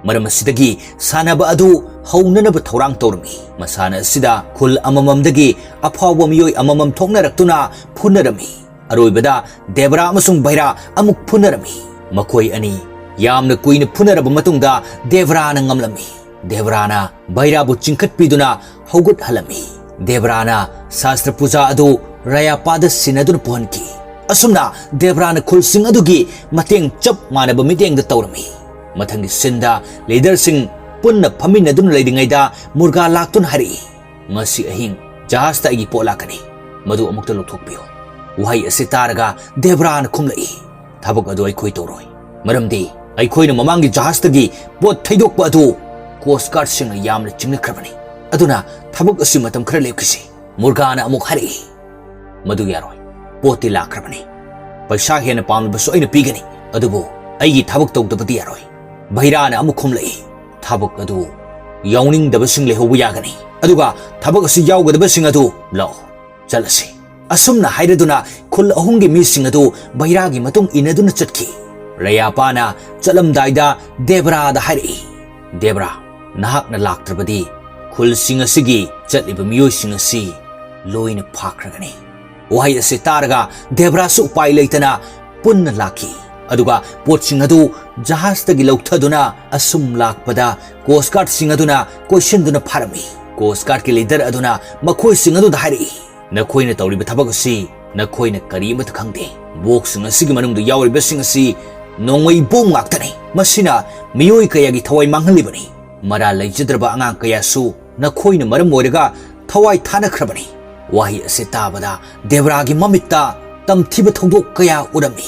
ꯃꯔꯝ ꯑꯁꯤꯗꯒꯤ ꯁꯥꯟꯅꯕ ꯑꯗꯨ ꯍꯧꯅꯅꯕ ꯊꯧꯔꯥꯡ ꯇꯧꯔꯝꯃꯤ꯫ ꯃꯁꯥꯟꯅ ꯑꯁꯤꯗ ꯈꯨꯜ ꯑꯃꯃꯝꯗꯒꯤ ꯑꯐꯥꯎꯕ ꯃꯤꯑꯣꯏ ꯑꯃꯃꯝ ꯊꯣꯛꯅꯔꯛꯇꯨꯅ ꯐꯨꯅꯔꯝꯃꯤ꯫ ꯑꯔꯣꯏꯕꯗ ꯗꯦꯕ꯭ꯔꯥ ꯑꯃꯁꯨꯡ ꯕꯩꯔꯥ ꯑꯃꯨꯛ ꯐꯨꯅꯔꯝꯃꯤ꯫ ꯃꯈꯣꯏ ꯑꯅꯤ ꯌꯥꯝꯅ ꯀꯨꯏꯅ ꯐꯨꯅꯔꯕ ꯃꯇꯨꯡꯗ ꯗꯦꯕ꯭ꯔꯥꯅ ꯉꯝꯂꯝꯃꯤ꯫ ꯗꯦꯕ꯭ꯔꯥꯅ ꯕꯩꯔꯥꯕꯨ ꯆꯤꯡꯈꯠꯄꯤꯗꯨꯅ ꯍꯧꯒꯠꯍꯜꯂꯝꯃꯤ꯫ ꯗꯦꯕ꯭ꯔꯥꯅ ꯁꯥꯁꯇ꯭ꯔ ꯄꯨꯖꯥ ꯑꯗꯨ ꯔꯌꯥꯄꯥꯗ ꯁꯤꯟꯅꯗꯨꯅ ꯄꯨꯍꯟꯈꯤ꯫ ꯑꯁꯨꯝꯅ ꯗꯦꯕ꯭ꯔꯥꯅ ꯈꯨꯜꯁꯤꯡ ꯑꯗꯨꯒꯤ ꯃꯇꯦꯡ ꯆꯞ ꯃꯥꯟꯅꯕ ꯃꯤꯠꯌꯦꯡꯗ ꯇꯧꯔꯝꯃꯤ꯫ ꯃꯊꯪꯒꯤ ꯁꯤꯟꯗ ꯂꯤꯗꯔꯁꯤꯡ ꯄꯨꯟꯅ ꯐꯝꯃꯤꯟꯅꯗꯨꯅ ꯂꯩꯔꯤꯉꯩꯗ ꯃꯨꯔꯒꯥ ꯂꯥꯛꯇꯨꯅ ꯍꯥꯏꯔꯛꯏ, "ꯉꯁꯤ ꯑꯍꯤꯡ ꯖꯍꯥꯖꯇ ꯑꯩꯒꯤ ꯄꯣꯠ ꯂꯥꯛꯀꯅꯤ, ꯃꯗꯨ ꯑꯃꯨꯛꯇ ꯂꯧꯊꯣꯛꯄꯤꯌꯨ꯫" ꯋꯥꯍꯩ ꯑꯁꯤ ꯇꯥꯔꯒ ꯗꯦꯕ꯭ꯔꯥꯅ ꯈꯨꯝꯂꯛꯏ, "ꯊꯕꯛ ꯑꯗꯨ ꯑꯩꯈꯣꯏ ꯇꯧꯔꯣꯏ, ꯃꯔꯝꯗꯤ ꯑꯩꯈꯣꯏꯅ ꯃꯃꯥꯡꯒꯤ ꯖꯍꯥꯖꯇꯒꯤ ꯄꯣꯠ ꯊꯩꯗꯣꯛꯄ ꯑꯗꯨ ꯀꯣꯁ ꯒꯥꯔꯗꯁꯤꯡꯅ ꯌꯥꯝꯅ ꯆꯤꯡꯅꯈ꯭ꯔꯕꯅꯤ꯫ ꯑꯗꯨꯅ ꯊꯕꯛ ꯑꯁꯤ ꯃꯇꯝ ꯈꯔ ꯂꯦꯞꯈꯤꯁꯤ꯫" ꯃꯨꯔꯒꯥꯅ ꯑꯃꯨꯛ ꯍꯥꯏꯔꯛꯏ, "ꯃꯗꯨ ꯌꯥꯔꯣꯏ, ꯄꯣꯠꯇꯤ ꯂꯥꯛꯈ꯭ꯔꯕꯅꯤ꯫ ꯄꯩꯁꯥ ꯍꯦꯟꯅ ꯄꯥꯝꯂꯕꯁꯨ ꯑꯩꯅ ꯄꯤꯒꯅꯤ, ꯑꯗꯨꯕꯨ ꯑꯩꯒꯤ ꯊꯕꯛ ꯇꯧꯗꯕꯗꯤ ꯌꯥꯔꯣꯏ꯫" ꯚꯩꯔꯥꯅ ꯑꯃꯨꯛ ꯈꯨꯝꯂꯛꯏ, "ꯊꯕꯛ ꯑꯗꯨ ꯌꯥꯎꯅꯤꯡꯗꯕꯁꯤꯡ ꯂꯩꯍꯧꯕ ꯌꯥꯒꯅꯤ, ꯑꯗꯨꯒ ꯊꯕꯛ ꯑꯁꯤ ꯌꯥꯎꯒꯗꯕꯁꯤꯡ ꯑꯗꯨ ꯂꯥꯛꯑꯣ, ꯆꯠꯂꯁꯤ꯫ ꯑꯁꯨꯝꯅ ꯍꯥꯏꯔꯗꯨꯅ ꯈꯨꯜ ꯑꯍꯨꯝꯒꯤ ꯃꯤꯁꯤꯡ ꯑꯗꯨ ꯕꯩꯔꯥꯒꯤ ꯃꯇꯨꯡ ꯏꯟꯅꯗꯨꯅ ꯆꯠꯈꯤ꯫ ꯔꯌꯥꯄꯥꯅ ꯆꯠꯂꯝꯗꯥꯏꯗ ꯗꯦꯕ꯭ꯔꯥꯗ ꯍꯥꯏꯔꯛꯏ, "ꯗꯦꯕ꯭ꯔꯥ, ꯅꯍꯥꯛꯅ ꯂꯥꯛꯇ꯭ꯔꯕꯗꯤ ꯈꯨꯜꯁꯤꯡ ꯑꯁꯤꯒꯤ ꯆꯠꯂꯤꯕ ꯃꯤꯑꯣꯏꯁꯤꯡ ꯑꯁꯤ ꯂꯣꯏꯅ ꯐꯥꯈ꯭ꯔꯒꯅꯤ"꯫ ꯋꯥꯍꯩ ꯑꯁꯤ ꯇꯥꯔꯒ ꯗꯦꯕ꯭ꯔꯥꯁꯨ ꯎꯄꯥꯏ ꯂꯩꯇꯅ ꯄꯨꯟꯅ ꯂꯥꯛꯈꯤ꯫ ꯑꯗꯨꯒ ꯄꯣꯠꯁꯤꯡ ꯑꯗꯨ ꯖꯍꯥꯖꯇꯒꯤ ꯂꯧꯊꯗꯨꯅ ꯑꯁꯨꯝ ꯂꯥꯛꯄꯗ ꯀꯣꯁ ꯒꯥꯔꯗꯁꯤꯡ ꯑꯗꯨꯅ ꯀꯣꯏꯁꯤꯟꯗꯨꯅ ꯐꯥꯔꯝꯃꯤ꯫ ꯀꯣꯁ ꯒꯥꯔꯗꯀꯤ ꯂꯤꯗꯔ ꯑꯗꯨꯅ ꯃꯈꯣꯏꯁꯤꯡ ꯑꯗꯨꯗ ꯍꯥꯏꯔꯛꯏ, "ꯅꯈꯣꯏꯅ ꯇꯧꯔꯤꯕ ꯊꯕꯛ ꯑꯁꯤ ꯅꯈꯣꯏꯅ ꯀꯔꯤꯃꯠꯇ ꯈꯪꯗꯦ꯫ ꯕꯣꯛꯁꯁꯤꯡ ꯑꯁꯤꯒꯤ ꯃꯅꯨꯡꯗ ꯌꯥꯎꯔꯤꯕꯁꯤꯡ ꯑꯁꯤ ꯅꯣꯡꯃꯩ ꯕꯣꯝ ꯉꯥꯛꯇꯅꯤ꯫ ꯃꯁꯤꯅ ꯃꯤꯑꯣꯏ ꯀꯌꯥꯒꯤ ꯊꯋꯥꯏ ꯃꯥꯡꯍꯜꯂꯤꯕꯅꯤ꯫ ꯃꯔꯥꯜ ꯂꯩꯖꯗ꯭ꯔꯕ ꯑꯉꯥꯡ ꯀꯌꯥꯁꯨ ꯅꯈꯣꯏꯅ ꯃꯔꯝ ꯑꯣꯏꯔꯒ ꯊꯋꯥꯏ ꯊꯥꯅꯈ꯭ꯔꯕꯅꯤ"꯫ ꯋꯥꯍꯩ ꯑꯁꯤ ꯇꯥꯕꯗ ꯗꯦꯕ꯭ꯔꯥꯒꯤ ꯃꯃꯤꯠꯇ ꯇꯝꯊꯤꯕ ꯊꯧꯗꯣꯛ ꯀꯌꯥ ꯎꯔꯝꯃꯤ꯫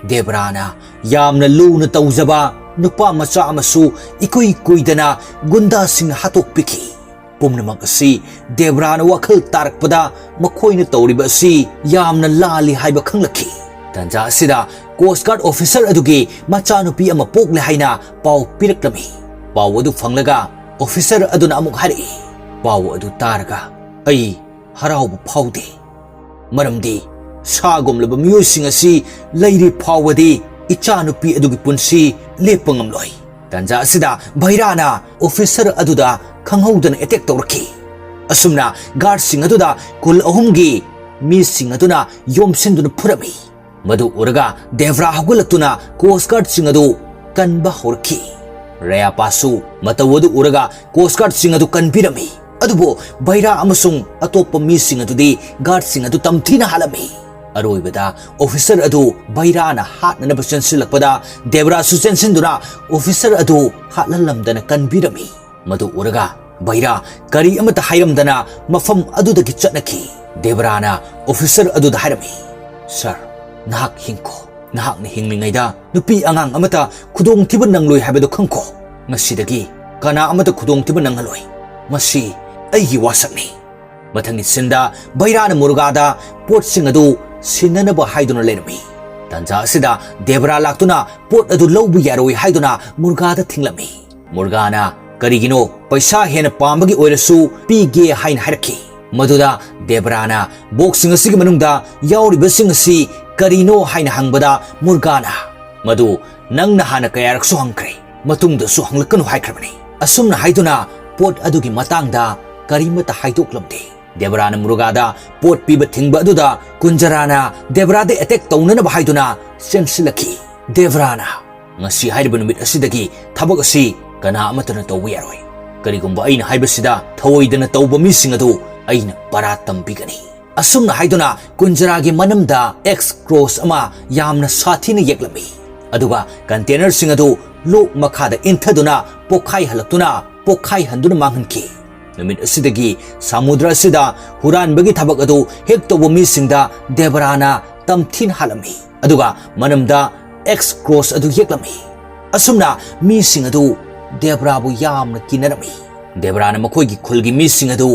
ꯗꯦꯕ꯭ꯔꯥꯅ ꯌꯥꯝꯅ ꯂꯨꯅ ꯇꯧꯖꯕ ꯅꯨꯄꯥ ꯃꯆꯥ ꯑꯃꯁꯨ ꯏꯀꯨꯏ ꯀꯨꯏꯗꯅ ꯒꯨꯟꯗꯥꯁꯤꯡꯅ ꯍꯥꯠꯇꯣꯛꯄꯤꯈꯤ꯫ ꯄꯨꯝꯅꯃꯛ ꯑꯁꯤ ꯗꯦꯕ꯭ꯔꯥꯅ ꯋꯥꯈꯜ ꯇꯥꯔꯛꯄꯗ ꯃꯈꯣꯏꯅ ꯇꯧꯔꯤꯕ ꯑꯁꯤ ꯌꯥꯝꯅ ꯂꯥꯜꯂꯤ ꯍꯥꯏꯕ ꯈꯪꯂꯛꯈꯤ꯫ ꯇꯥꯟꯖꯥ ꯑꯁꯤꯗ ꯀꯣꯁ ꯒꯥꯔꯗ ꯑꯣꯐꯤꯁꯔ ꯑꯗꯨꯒꯤ ꯃꯆꯥꯅꯨꯄꯤ ꯑꯃ ꯄꯣꯛꯂꯦ ꯍꯥꯏꯅ ꯄꯥꯎ ꯄꯤꯔꯛꯂꯝꯃꯤ꯫ ꯄꯥꯎ ꯑꯗꯨ ꯐꯪꯂꯒ ꯑꯣꯐꯤꯁꯔ ꯑꯗꯨꯅ ꯑꯃꯨꯛ ꯍꯥꯏꯔꯛꯏ, "ꯄꯥꯎ ꯑꯗꯨ ꯇꯥꯔꯒ ꯑꯩ ꯍꯔꯥꯎꯕ ꯐꯥꯎꯗꯦ, ꯃꯔꯝꯗꯤ ꯁꯥꯒꯨꯝꯂꯕ ꯃꯤꯑꯣꯏꯁꯤꯡ ꯑꯁꯤ ꯂꯩꯔꯤ ꯐꯥꯎꯕꯗꯤ ꯏꯆꯥꯅꯨꯄꯤ ꯑꯗꯨꯒꯤ ꯄꯨꯟꯁꯤ ꯂꯦꯞꯄ ꯉꯝꯂꯣꯏ"꯫ ꯇꯥꯟꯖꯥ ꯑꯁꯤꯗ ꯚꯩꯔꯥꯅ ꯑꯣꯐꯤꯁꯔ ꯑꯗꯨꯗ ꯈꯪꯍꯧꯗꯅ ꯑꯦꯇꯦꯛ ꯇꯧꯔꯛꯈꯤ꯫ ꯑꯁꯨꯝꯅ ꯒꯥꯔꯗꯁꯤꯡ ꯑꯗꯨꯗ ꯈꯨꯜ ꯑꯍꯨꯝꯒꯤ ꯃꯤꯁꯤꯡ ꯑꯗꯨꯅ ꯌꯣꯝꯁꯤꯟꯗꯨꯅ ꯐꯨꯔꯝꯃꯤ꯫ ꯃꯗꯨ ꯎꯔꯒ ꯗꯦꯕ꯭ꯔꯥ ꯍꯧꯒꯠꯂꯛꯇꯨꯅ ꯀꯣꯁ ꯒꯥꯔꯗꯁꯤꯡ ꯑꯗꯨ ꯀꯟꯕ ꯍꯧꯔꯛꯈꯤ꯫ ꯔꯌꯥꯄꯥꯁꯨ ꯃꯇꯧ ꯑꯗꯨ ꯎꯔꯒ ꯀꯣꯁ ꯒꯥꯔꯗꯁꯤꯡ ꯑꯗꯨ ꯀꯟꯕꯤꯔꯝꯃꯤ꯫ ꯑꯗꯨꯕꯨ ꯚꯩꯔꯥ ꯑꯃꯁꯨꯡ ꯑꯇꯣꯞꯄ ꯃꯤꯁꯤꯡ ꯑꯗꯨꯗꯤ ꯒꯥꯔꯗꯁꯤꯡ ꯑꯗꯨ ꯇꯝꯊꯤꯅ ꯍꯥꯠꯂꯝꯃꯤ꯫ ꯑꯔꯣꯏꯕꯗ ꯑꯣꯐꯤꯁꯔ ꯑꯗꯨ ꯚꯩꯔꯥꯅ ꯍꯥꯠꯅꯅꯕ ꯆꯦꯟꯁꯤꯜꯂꯛꯄꯗ ꯗꯦꯕ꯭ꯔꯥꯁꯨ ꯆꯦꯟꯁꯤꯟꯗꯨꯅ ꯑꯣꯐꯤꯁꯔ ꯑꯗꯨ ꯍꯥꯠꯍꯜꯂꯝꯗꯅ ꯀꯟꯕꯤꯔꯝꯃꯤ꯫ ꯃꯗꯨ ꯎꯔꯒ ꯚꯩꯔꯥ ꯀꯔꯤ ꯑꯃꯠꯇ ꯍꯥꯏꯔꯝꯗꯅ ꯃꯐꯝ ꯑꯗꯨꯗꯒꯤ ꯆꯠꯅꯈꯤ꯫ ꯗꯦꯕ꯭ꯔꯥꯅ ꯑꯣꯐꯤꯁꯔ ꯑꯗꯨꯗ ꯍꯥꯏꯔꯝꯃꯤ, "ꯁꯥꯔ, ꯅꯍꯥꯛ ꯍꯤꯡꯈꯣ꯫ ꯅꯍꯥꯛꯅ ꯍꯤꯡꯂꯤꯉꯩꯗ ꯅꯨꯄꯤ ꯑꯉꯥꯡ ꯑꯃꯠꯇ ꯈꯨꯗꯣꯡꯊꯤꯕ ꯅꯪꯂꯣꯏ ꯍꯥꯏꯕꯗꯨ ꯈꯪꯈꯣ꯫ ꯉꯁꯤꯗꯒꯤ ꯀꯅꯥ ꯑꯃꯠꯇ ꯈꯨꯗꯣꯡꯊꯤꯕ ꯅꯪꯍꯜꯂꯣꯏ꯫ ꯃꯁꯤ ꯑꯩꯒꯤ ꯋꯥꯁꯛꯅꯤ"꯫ ꯃꯊꯪꯒꯤ ꯁꯤꯟꯗ ꯚꯩꯔꯥꯅ ꯃꯨꯔꯒꯥꯗ ꯄꯣꯠꯁꯤꯡ ꯑꯗꯨ ꯁꯤꯟꯅꯅꯕ ꯍꯥꯏꯗꯨꯅ ꯂꯩꯔꯝꯃꯤ꯫ ꯇꯥꯟꯖꯥ ꯑꯁꯤꯗ ꯗꯦꯕ꯭ꯔꯥ ꯂꯥꯛꯇꯨꯅ ꯄꯣꯠ ꯑꯗꯨ ꯂꯧꯕ ꯌꯥꯔꯣꯏ ꯍꯥꯏꯗꯨꯅ ꯃꯨꯔꯒꯥꯗ ꯊꯤꯡꯂꯝꯃꯤ꯫ ꯃꯨꯔꯒꯥꯅ "ꯀꯔꯤꯒꯤꯅꯣ? ꯄꯩꯁꯥ ꯍꯦꯟꯅ ꯄꯥꯝꯕꯒꯤ ꯑꯣꯏꯔꯁꯨ ꯄꯤꯒꯦ" ꯍꯥꯏꯅ ꯍꯥꯏꯔꯛꯈꯤ꯫ ꯃꯗꯨꯗ ꯗꯦꯕ꯭ꯔꯥꯅ ꯕꯣꯛꯁꯁꯤꯡ ꯑꯁꯤꯒꯤ ꯃꯅꯨꯡꯗ ꯌꯥꯎꯔꯤꯕꯁꯤꯡ ꯑꯁꯤ ꯀꯔꯤꯅꯣ ꯍꯥꯏꯅ ꯍꯪꯕꯗ, ꯃꯨꯔꯒꯥꯅ, "ꯃꯗꯨ ꯅꯪꯅ ꯍꯥꯟꯅ ꯀꯌꯥꯔꯛꯁꯨ ꯍꯪꯈ꯭ꯔꯦ, ꯃꯇꯨꯡꯗꯁꯨ ꯍꯪꯂꯛꯀꯅꯨ" ꯍꯥꯏꯈ꯭ꯔꯕꯅꯤ꯫ ꯑꯁꯨꯝꯅ ꯍꯥꯏꯗꯨꯅ ꯄꯣꯠ ꯑꯗꯨꯒꯤ ꯃꯇꯥꯡꯗ ꯀꯔꯤꯃꯠꯇ ꯍꯥꯏꯗꯣꯛꯂꯝꯗꯦ꯫ ꯗꯦꯕ꯭ꯔꯥꯅ ꯃꯨꯔꯒꯥꯗ ꯄꯣꯠ ꯄꯤꯕ ꯊꯤꯡꯕ ꯑꯗꯨꯗ ꯀꯨꯟꯖꯔꯥꯅ ꯗꯦꯕ꯭ꯔꯥꯗ ꯑꯦꯇꯦꯛ ꯇꯧꯅꯅꯕ ꯍꯥꯏꯗꯨꯅ ꯆꯦꯟꯁꯤꯜꯂꯛꯈꯤ꯫ ꯗꯦꯕ꯭ꯔꯥꯅ, "ꯉꯁꯤ ꯍꯥꯏꯔꯤꯕ ꯅꯨꯃꯤꯠ ꯑꯁꯤꯗꯒꯤ ꯊꯕꯛ ꯑꯁꯤ ꯀꯅꯥ ꯑꯃꯠꯇꯅ ꯇꯧꯕ ꯌꯥꯔꯣꯏ꯫ ꯀꯔꯤꯒꯨꯝꯕ ꯑꯩꯅ ꯍꯥꯏꯕꯁꯤꯗ ꯊꯧꯑꯣꯏꯗꯅ ꯇꯧꯕ ꯃꯤꯁꯤꯡ ꯑꯗꯨ ꯑꯩꯅ ꯄꯔꯥ ꯇꯝꯕꯤꯒꯅꯤ"꯫ ꯑꯁꯨꯝꯅ ꯍꯥꯏꯗꯨꯅ ꯀꯨꯟꯖꯔꯥꯒꯤ ꯃꯅꯝꯗ ꯑꯦꯛꯁ ꯀ꯭ꯔꯣꯁ ꯑꯃ ꯌꯥꯝꯅ ꯁꯥꯊꯤꯅ ꯌꯦꯛꯂꯝꯃꯤ꯫ ꯑꯗꯨꯒ ꯀꯟꯇꯦꯅꯔꯁꯤꯡ ꯑꯗꯨ ꯂꯣꯛ ꯃꯈꯥꯗ ꯏꯟꯊꯗꯨꯅ ꯄꯣꯈꯥꯏꯍꯜꯂꯛꯇꯨꯅ, ꯄꯣꯈꯥꯏꯍꯟꯗꯨꯅ ꯃꯥꯡꯍꯟꯈꯤ꯫ ꯅꯨꯃꯤꯠ ꯑꯁꯤꯗꯒꯤ ꯁꯃꯨꯗ꯭ꯔ ꯑꯁꯤꯗ ꯍꯨꯔꯥꯟꯕꯒꯤ ꯊꯕꯛ ꯑꯗꯨ ꯍꯦꯛ ꯇꯧꯕ ꯃꯤꯁꯤꯡꯗ ꯗꯦꯕ꯭ꯔꯥꯅ ꯇꯝꯊꯤꯅ ꯍꯥꯠꯂꯝꯃꯤ꯫ ꯑꯗꯨꯒ ꯃꯅꯝꯗ ꯑꯦꯛꯁ ꯀ꯭ꯔꯣꯁ ꯑꯗꯨ ꯌꯦꯛꯂꯝꯃꯤ꯫ ꯑꯁꯨꯝꯅ ꯃꯤꯁꯤꯡ ꯑꯗꯨ ꯗꯦꯕ꯭ꯔꯥꯕꯨ ꯌꯥꯝꯅ ꯀꯤꯅꯔꯝꯃꯤ꯫ ꯗꯦꯕ꯭ꯔꯥꯅ ꯃꯈꯣꯏꯒꯤ ꯈꯨꯜꯒꯤ ꯃꯤꯁꯤꯡ ꯑꯗꯨ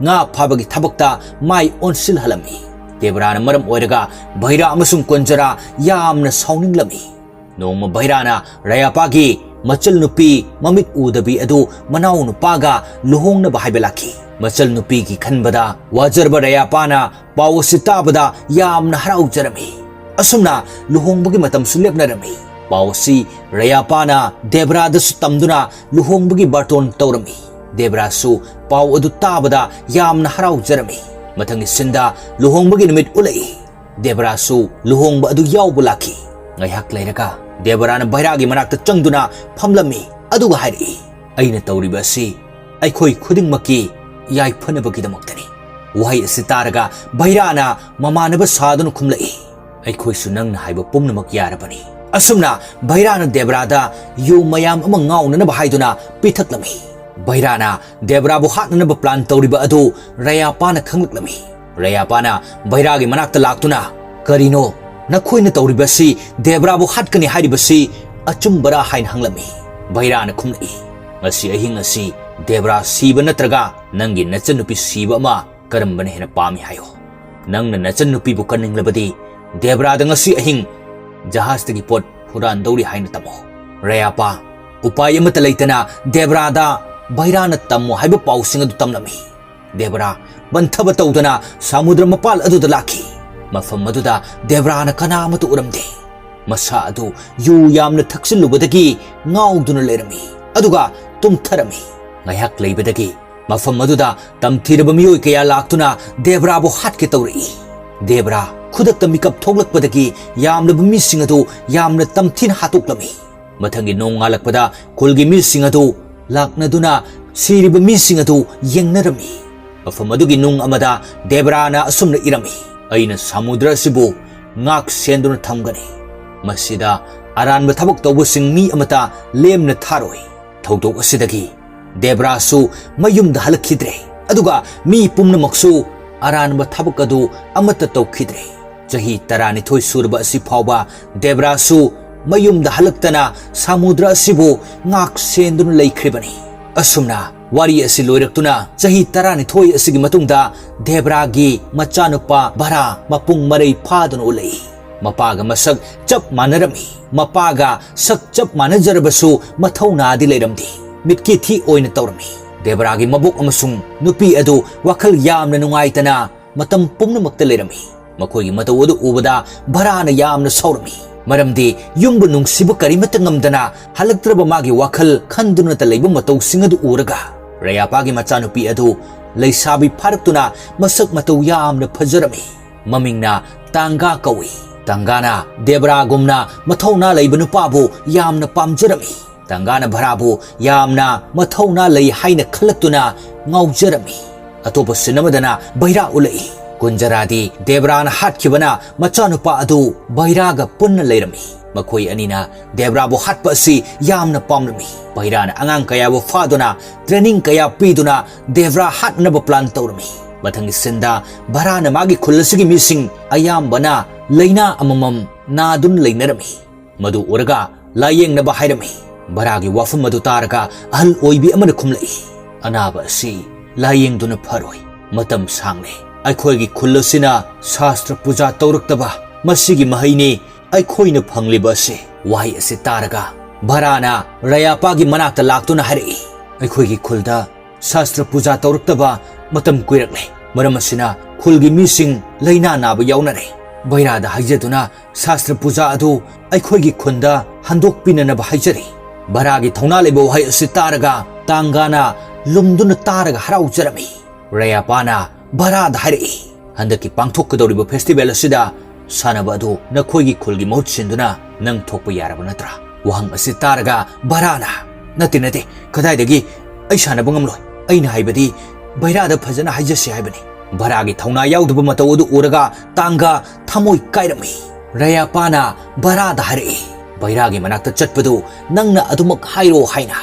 ꯉꯥ ꯐꯥꯕꯒꯤ ꯊꯕꯛꯇ ꯃꯥꯏ ꯑꯣꯟꯁꯤꯜꯍꯜꯂꯝꯃꯤ꯫ ꯗꯦꯕ꯭ꯔꯥꯅ ꯃꯔꯝ ꯑꯣꯏꯔꯒ ꯚꯩꯔꯥ ꯑꯃꯁꯨꯡ ꯀꯣꯟꯖꯔꯥ ꯌꯥꯝꯅ ꯁꯥꯎꯅꯤꯡꯂꯝꯃꯤ꯫ ꯅꯣꯡꯃ ꯚꯩꯔꯥꯅ ꯔꯌꯥꯄꯥꯒꯤ ꯃꯆꯜ ꯅꯨꯄꯤ ꯃꯃꯤꯠ ꯎꯗꯕꯤ ꯑꯗꯨ ꯃꯅꯥꯎ ꯅꯨꯄꯥꯒ ꯂꯨꯍꯣꯡꯅꯕ ꯍꯥꯏꯕ ꯂꯥꯛꯈꯤ꯫ ꯃꯆꯜ ꯅꯨꯄꯤꯒꯤ ꯈꯟꯕꯗ ꯋꯥꯖꯔꯕ ꯔꯌꯥꯄꯥꯅ ꯄꯥꯎ ꯑꯁꯤ ꯇꯥꯕꯗ ꯌꯥꯝꯅ ꯍꯔꯥꯎꯖꯔꯝꯃꯤ꯫ ꯑꯁꯨꯝꯅ ꯂꯨꯍꯣꯡꯕꯒꯤ ꯃꯇꯝꯁꯨ ꯂꯦꯞꯅꯔꯝꯃꯤ꯫ ꯄꯥꯎ ꯑꯁꯤ ꯔꯌꯥꯄꯥꯅ ꯗꯦꯕ꯭ꯔꯥꯗꯁꯨ ꯇꯝꯗꯨꯅ ꯂꯨꯍꯣꯡꯕꯒꯤ ꯕꯥꯔꯇꯣꯟ ꯇꯧꯔꯝꯃꯤ꯫ ꯗꯦꯕ꯭ꯔꯥꯁꯨ ꯄꯥꯎ ꯑꯗꯨ ꯇꯥꯕꯗ ꯌꯥꯝꯅ ꯍꯔꯥꯎꯖꯔꯝꯃꯤ꯫ ꯃꯊꯪꯒꯤ ꯁꯤꯟꯗ ꯂꯨꯍꯣꯡꯕꯒꯤ ꯅꯨꯃꯤꯠ ꯎꯠꯂꯛꯏ꯫ ꯗꯦꯕ꯭ꯔꯥꯁꯨ ꯂꯨꯍꯣꯡꯕ ꯑꯗꯨ ꯌꯥꯎꯕ ꯂꯥꯛꯈꯤ꯫ ꯉꯥꯏꯍꯥꯛ ꯂꯩꯔꯒ ꯗꯦꯕ꯭ꯔꯥꯅ ꯚꯩꯔꯥꯒꯤ ꯃꯅꯥꯛꯇ ꯆꯪꯗꯨꯅ ꯐꯝꯂꯝꯃꯤ꯫ ꯑꯗꯨꯒ ꯍꯥꯏꯔꯛꯏ, "ꯑꯩꯅ ꯇꯧꯔꯤꯕ ꯑꯁꯤ ꯑꯩꯈꯣꯏ ꯈꯨꯗꯤꯡꯃꯛꯀꯤ ꯌꯥꯏꯐꯅꯕꯒꯤꯗꯃꯛꯇꯅꯤ"꯫ ꯋꯥꯍꯩ ꯑꯁꯤ ꯇꯥꯔꯒ ꯚꯩꯔꯥꯅ ꯃꯃꯥꯟꯅꯕ ꯁꯥꯗꯨꯅ ꯈꯨꯝꯂꯛꯏ, "ꯑꯩꯈꯣꯏꯁꯨ ꯅꯪꯅ ꯍꯥꯏꯕ ꯄꯨꯝꯅꯃꯛ ꯌꯥꯔꯕꯅꯤ"꯫ ꯑꯁꯨꯝꯅ ꯚꯩꯔꯥꯅ ꯗꯦꯕ꯭ꯔꯥꯗ ꯌꯨ ꯃꯌꯥꯝ ꯑꯃ ꯉꯥꯎꯅꯅꯕ ꯍꯥꯏꯗꯨꯅ ꯄꯤꯊꯛꯂꯝꯃꯤ꯫ ꯚꯩꯔꯥꯅ ꯗꯦꯕ꯭ꯔꯥꯕꯨ ꯍꯥꯠꯅꯅꯕ ꯄ꯭ꯂꯥꯟ ꯇꯧꯔꯤꯕ ꯑꯗꯨ ꯔꯌꯥꯄꯥꯅ ꯈꯪꯂꯛꯂꯝꯃꯤ꯫ ꯔꯌꯥꯄꯥꯅ ꯚꯩꯔꯥꯒꯤ ꯃꯅꯥꯛꯇ ꯂꯥꯛꯇꯨꯅ, "ꯀꯔꯤꯅꯣ? ꯅꯈꯣꯏꯅ ꯇꯧꯔꯤꯕ ꯑꯁꯤ ꯗꯦꯕ꯭ꯔꯥꯕꯨ ꯍꯥꯠꯀꯅꯤ ꯍꯥꯏꯔꯤꯕꯁꯤ ꯑꯆꯨꯝꯕꯔꯥ?" ꯍꯥꯏꯅ ꯍꯪꯂꯝꯃꯤ꯫ ꯚꯩꯔꯥꯅ ꯈꯨꯝꯂꯛꯏ, "ꯉꯁꯤ ꯑꯍꯤꯡ ꯑꯁꯤ ꯗꯦꯕ꯭ꯔꯥ ꯁꯤꯕ ꯅꯠꯇ꯭ꯔꯒ ꯅꯪꯒꯤ ꯅꯆꯟꯅꯨꯄꯤ ꯁꯤꯕ ꯑꯃ ꯀꯔꯝꯕꯅ ꯍꯦꯟꯅ ꯄꯥꯝꯃꯤ ꯍꯥꯏꯌꯣ꯫ ꯅꯪꯅ ꯅꯆꯟꯅꯨꯄꯤꯕꯨ ꯀꯟꯅꯤꯡꯂꯕꯗꯤ ꯗꯦꯕ꯭ꯔꯥꯗ ꯉꯁꯤ ꯑꯍꯤꯡ ꯖꯍꯥꯖꯇꯒꯤ ꯄꯣꯠ ꯍꯨꯔꯥꯟꯗꯧꯔꯤ ꯍꯥꯏꯅ ꯇꯝꯃꯣ"꯫ ꯔꯌꯥꯄꯥ ꯎꯄꯥꯏ ꯑꯃꯠꯇ ꯂꯩꯇꯅ ꯗꯦꯕ꯭ꯔꯥꯗ ꯚꯩꯔꯥꯅ ꯇꯝꯃꯨ ꯍꯥꯏꯕ ꯄꯥꯎꯁꯤꯡ ꯑꯗꯨ ꯇꯝꯂꯝꯃꯤ꯫ ꯗꯦꯕ꯭ꯔꯥ ꯄꯟꯊꯕ ꯇꯧꯗꯅ ꯁꯃꯨꯗ꯭ꯔ ꯃꯄꯥꯜ ꯑꯗꯨꯗ ꯂꯥꯛꯈꯤ꯫ ꯃꯐꯝ ꯑꯗꯨꯗ ꯗꯦꯕ꯭ꯔꯥꯅ ꯀꯅꯥ ꯑꯃꯠꯇ ꯎꯔꯝꯗꯦ꯫ ꯃꯁꯥ ꯑꯗꯨ ꯌꯨ ꯌꯥꯝꯅ ꯊꯛꯆꯤꯜꯂꯨꯕꯗꯒꯤ ꯉꯥꯎꯗꯨꯅ ꯂꯩꯔꯝꯃꯤ, ꯑꯗꯨꯒ ꯇꯨꯝꯊꯔꯝꯃꯤ꯫ ꯉꯥꯏꯍꯥꯛ ꯂꯩꯕꯗꯒꯤ ꯃꯐꯝ ꯑꯗꯨꯗ ꯇꯝꯊꯤꯔꯕ ꯃꯤꯑꯣꯏ ꯀꯌꯥ ꯂꯥꯛꯇꯨꯅ ꯗꯦꯕ꯭ꯔꯥꯕꯨ ꯍꯥꯠꯀꯦ ꯇꯧꯔꯛꯏ꯫ ꯗꯦꯕ꯭ꯔꯥ ꯈꯨꯗꯛꯇ ꯃꯤꯀꯞ ꯊꯣꯛꯂꯛꯄꯗꯒꯤ ꯌꯥꯝꯂꯕ ꯃꯤꯁꯤꯡ ꯑꯗꯨ ꯌꯥꯝꯅ ꯇꯝꯊꯤꯅ ꯍꯥꯠꯇꯣꯛꯂꯝꯃꯤ꯫ ꯃꯊꯪꯒꯤ ꯅꯣꯡꯉꯥꯜꯂꯛꯄꯗ ꯈꯨꯜꯒꯤ ꯃꯤꯁꯤꯡ ꯑꯗꯨ ꯂꯥꯛꯅꯗꯨꯅ ꯁꯤꯔꯤꯕ ꯃꯤꯁꯤꯡ ꯑꯗꯨ ꯌꯦꯡꯅꯔꯝꯃꯤ꯫ ꯃꯐꯝ ꯑꯗꯨꯒꯤ ꯅꯨꯡ ꯑꯃꯗ ꯗꯦꯕ꯭ꯔꯥꯅ ꯑꯁꯨꯝꯅ ꯏꯔꯝꯃꯤ, "ꯑꯩꯅ ꯁꯃꯨꯗ꯭ꯔ ꯑꯁꯤꯕꯨ ꯉꯥꯛ ꯁꯦꯟꯗꯨꯅ ꯊꯝꯒꯅꯤ꯫ ꯃꯁꯤꯗ ꯑꯔꯥꯟꯕ ꯊꯕꯛ ꯇꯧꯕꯁꯤꯡ ꯃꯤ ꯑꯃꯠꯇ ꯂꯦꯝꯅ ꯊꯥꯔꯣꯏ"꯫ ꯊꯧꯗꯣꯛ ꯑꯁꯤꯗꯒꯤ ꯗꯦꯕ꯭ꯔꯥꯁꯨ ꯃꯌꯨꯝꯗ ꯍꯜꯂꯛꯈꯤꯗ꯭ꯔꯦ, ꯑꯗꯨꯒ ꯃꯤ ꯄꯨꯝꯅꯃꯛꯁꯨ ꯑꯔꯥꯟꯕ ꯊꯕꯛ ꯑꯗꯨ ꯑꯃꯠꯇ ꯇꯧꯈꯤꯗ꯭ꯔꯦ꯫ ꯆꯍꯤ ꯇꯔꯥꯅꯤꯊꯣꯏ ꯁꯨꯔꯕ ꯑꯁꯤ ꯐꯥꯎꯕ ꯗꯦꯕ꯭ꯔꯥꯁꯨ ꯃꯌꯨꯝꯗ ꯍꯜꯂꯛꯇꯅ ꯁꯃꯨꯗ꯭ꯔ ꯑꯁꯤꯕꯨ ꯉꯥꯛ ꯁꯦꯟꯗꯨꯅ ꯂꯩꯈ꯭ꯔꯤꯕꯅꯤ꯫ ꯑꯁꯨꯝꯅ ꯋꯥꯔꯤ ꯑꯁꯤ ꯂꯣꯏꯔꯛꯇꯨꯅ ꯆꯍꯤ ꯇꯔꯥꯅꯤꯊꯣꯏ ꯑꯁꯤꯒꯤ ꯃꯇꯨꯡꯗ ꯗꯦꯕ꯭ꯔꯥꯒꯤ ꯃꯆꯥꯅꯨꯄꯥ ꯚꯔꯥ ꯃꯄꯨꯡ ꯃꯔꯩ ꯐꯥꯗꯨꯅ ꯎꯠꯂꯛꯏ꯫ ꯃꯄꯥꯒ ꯃꯁꯛ ꯆꯞ ꯃꯥꯟꯅꯔꯝꯃꯤ꯫ ꯃꯄꯥꯒ ꯁꯛ ꯆꯞ ꯃꯥꯟꯅꯖꯔꯕꯁꯨ ꯃꯊꯧꯅꯥꯗꯤ ꯂꯩꯔꯝꯗꯦ꯫ ꯃꯤꯠꯀꯤ ꯊꯤ ꯑꯣꯏꯅ ꯇꯧꯔꯝꯃꯤ꯫ ꯗꯦꯕ꯭ꯔꯥꯒꯤ ꯃꯕꯣꯛ ꯑꯃꯁꯨꯡ ꯅꯨꯄꯤ ꯑꯗꯨ ꯋꯥꯈꯜ ꯌꯥꯝꯅ ꯅꯨꯡꯉꯥꯏꯇꯅ ꯃꯇꯝ ꯄꯨꯝꯅꯃꯛꯇ ꯂꯩꯔꯝꯃꯤ꯫ ꯃꯈꯣꯏꯒꯤ ꯃꯇꯧ ꯑꯗꯨ ꯎꯕꯗ ꯚꯔꯥꯅ ꯌꯥꯝꯅ ꯁꯥꯎꯔꯝꯃꯤ, ꯃꯔꯝꯗꯤ ꯌꯨꯝꯕꯨ ꯅꯨꯡꯁꯤꯕ ꯀꯔꯤꯃꯠꯇ ꯉꯝꯗꯅ ꯍꯜꯂꯛꯇ꯭ꯔꯕ ꯃꯥꯒꯤ ꯋꯥꯈꯜ ꯈꯟꯗꯨꯅꯇ ꯂꯩꯕ ꯃꯇꯧꯁꯤꯡ ꯑꯗꯨ ꯎꯔꯒ꯫ ꯔꯌꯥꯄꯥꯒꯤ ꯃꯆꯥꯅꯨꯄꯤ ꯑꯗꯨ ꯂꯩꯁꯥꯕꯤ ꯐꯥꯔꯛꯇꯨꯅ ꯃꯁꯛ ꯃꯇꯧ ꯌꯥꯝꯅ ꯐꯖꯔꯝꯃꯤ꯫ ꯃꯃꯤꯡꯅ ꯇꯥꯡꯒꯥ ꯀꯧꯏ꯫ ꯇꯥꯡꯒꯥꯅ ꯗꯦꯕ꯭ꯔꯥꯒꯨꯝꯅ ꯃꯊꯧꯅꯥ ꯂꯩꯕ ꯅꯨꯄꯥꯕꯨ ꯌꯥꯝꯅ ꯄꯥꯝꯖꯔꯝꯃꯤ꯫ ꯇꯥꯡꯒꯥꯅ ꯚꯔꯥꯕꯨ ꯌꯥꯝꯅ ꯃꯊꯧꯅꯥ ꯂꯩ ꯍꯥꯏꯅ ꯈꯜꯂꯛꯇꯨꯅ ꯉꯥꯎꯖꯔꯝꯃꯤ꯫ ꯑꯇꯣꯞꯄ ꯁꯤꯟ ꯑꯃꯗꯅ ꯚꯩꯔꯥ ꯎꯠꯂꯛꯏ꯫ ꯀꯨꯟꯖꯔꯥꯗꯤ ꯗꯦꯕ꯭ꯔꯥꯅ ꯍꯥꯠꯈꯤꯕꯅ ꯃꯆꯥꯅꯨꯄꯥ ꯑꯗꯨ ꯚꯩꯔꯥꯒ ꯄꯨꯟꯅ ꯂꯩꯔꯝꯃꯤ꯫ ꯃꯈꯣꯏ ꯑꯅꯤꯅ ꯗꯦꯕ꯭ꯔꯥꯕꯨ ꯍꯥꯠꯄ ꯑꯁꯤ ꯌꯥꯝꯅ ꯄꯥꯝꯂꯝꯃꯤ꯫ ꯚꯩꯔꯥꯅ ꯑꯉꯥꯡ ꯀꯌꯥꯕꯨ ꯐꯥꯗꯨꯅ, training ꯀꯌꯥ ꯄꯤꯗꯨꯅ ꯗꯦꯕ꯭ꯔꯥ ꯍꯥꯠꯅꯕ plan ꯇꯧꯔꯝꯃꯤ꯫ ꯃꯊꯪꯒꯤ ꯁꯤꯟꯗ ꯚꯔꯥꯅ ꯃꯥꯒꯤ ꯈꯨꯜ ꯑꯁꯤꯒꯤ ꯃꯤꯁꯤꯡ ꯑꯌꯥꯝꯕꯅ ꯂꯥꯏꯅꯥ ꯑꯃꯃꯝ ꯅꯥꯗꯨꯅ ꯂꯩꯅꯔꯝꯃꯤ꯫ ꯃꯗꯨ ꯎꯔꯒ ꯂꯥꯌꯦꯡꯅꯕ ꯍꯥꯏꯔꯝꯃꯤ꯫ ꯚꯔꯥꯒꯤ ꯋꯥꯐꯝ ꯑꯗꯨ ꯇꯥꯔꯒ ꯑꯍꯜ ꯑꯣꯏꯕꯤ ꯑꯃꯅ ꯈꯨꯝꯂꯛꯏ, "ꯑꯅꯥꯕ ꯑꯁꯤ ꯂꯥꯌꯦꯡꯗꯨꯅ ꯐꯔꯣꯏ꯫ ꯃꯇꯝ ꯁꯥꯡꯂꯦ ꯑꯩꯈꯣꯏꯒꯤ ꯈꯨꯜ ꯑꯁꯤꯅ ꯁꯥꯁꯇ꯭ꯔ ꯄꯨꯖꯥ ꯇꯧꯔꯛꯇꯕ꯫ ꯃꯁꯤꯒꯤ ꯃꯍꯩꯅꯤ ꯑꯩꯈꯣꯏꯅ ꯐꯪꯂꯤꯕ ꯑꯁꯤ"꯫ ꯋꯥꯍꯩ ꯑꯁꯤ ꯇꯥꯔꯒ ꯚꯔꯥꯅ ꯔꯌꯥꯄꯥꯒꯤ ꯃꯅꯥꯛꯇ ꯂꯥꯛꯇꯨꯅ ꯍꯥꯏꯔꯛꯏ, "ꯑꯩꯈꯣꯏꯒꯤ ꯈꯨꯜꯗ ꯁꯥꯁꯇ꯭ꯔ ꯄꯨꯖꯥ ꯇꯧꯔꯛꯇꯕ ꯃꯇꯝ ꯀꯨꯏꯔꯛꯂꯦ꯫ ꯃꯔꯝ ꯑꯁꯤꯅ ꯈꯨꯜꯒꯤ ꯃꯤꯁꯤꯡ ꯂꯥꯏꯅꯥ ꯅꯥꯕ ꯌꯥꯎꯅꯔꯦ꯫ ꯚꯩꯔꯥꯗ ꯍꯥꯏꯖꯗꯨꯅ ꯁꯥꯁꯇ꯭ꯔ ꯄꯨꯖꯥ ꯑꯗꯨ ꯑꯩꯈꯣꯏꯒꯤ ꯈꯨꯟꯗ ꯍꯟꯗꯣꯛꯄꯤꯅꯅꯕ ꯍꯥꯏꯖꯔꯤ꯫" ꯚꯔꯥꯒꯤ ꯊꯧꯅꯥ ꯂꯩꯕ ꯋꯥꯍꯩ ꯑꯁꯤ ꯇꯥꯔꯒ ꯇꯥꯡꯒꯥꯅ ꯂꯨꯝꯗꯨꯅ ꯇꯥꯔꯒ ꯍꯔꯥꯎꯖꯔꯝꯃꯤ꯫ ꯔꯌꯥꯄꯥꯅ ꯚꯔꯥꯗ ꯍꯥꯏꯔꯛꯏ, "ꯍꯟꯗꯛꯀꯤ ꯄꯥꯡꯊꯣꯛꯀꯗꯧꯔꯤꯕ ꯐꯦꯁꯇꯤꯚꯦꯜ ꯑꯁꯤꯗ ꯁꯥꯟꯅꯕ ꯑꯗꯨ ꯅꯈꯣꯏꯒꯤ ꯈꯨꯜꯒꯤ ꯃꯍꯨꯠ ꯁꯤꯟꯗꯨꯅ ꯅꯪ ꯊꯣꯛꯄ ꯌꯥꯔꯕ ꯅꯠꯇ꯭ꯔꯥ?" ꯋꯥꯍꯪ ꯑꯁꯤ ꯇꯥꯔꯒ ꯚꯔꯥꯅ, "ꯅꯠꯇꯦ, ꯅꯠꯇꯦ, ꯀꯗꯥꯏꯗꯒꯤ? ꯑꯩ ꯁꯥꯟꯅꯕ ꯉꯝꯂꯣꯏ꯫ ꯑꯩꯅ ꯍꯥꯏꯕꯗꯤ ꯚꯩꯔꯥꯗ ꯐꯖꯅ ꯍꯥꯏꯖꯁꯤ ꯍꯥꯏꯕꯅꯤ꯫" ꯚꯔꯥꯒꯤ ꯊꯧꯅꯥ ꯌꯥꯎꯗꯕ ꯃꯇꯧ ꯑꯗꯨ ꯎꯔꯒ ꯇꯥꯡꯒꯥ ꯊꯃꯣꯏ ꯀꯥꯏꯔꯝꯃꯤ꯫ ꯔꯌꯥꯄꯥꯅ ꯚꯔꯥꯗ ꯍꯥꯏꯔꯛꯏ, "ꯚꯩꯔꯥꯒꯤ ꯃꯅꯥꯛꯇ ꯆꯠꯄꯗꯨ ꯅꯪꯅ ꯑꯗꯨꯃꯛ ꯍꯥꯏꯔꯣ" ꯍꯥꯏꯅ꯫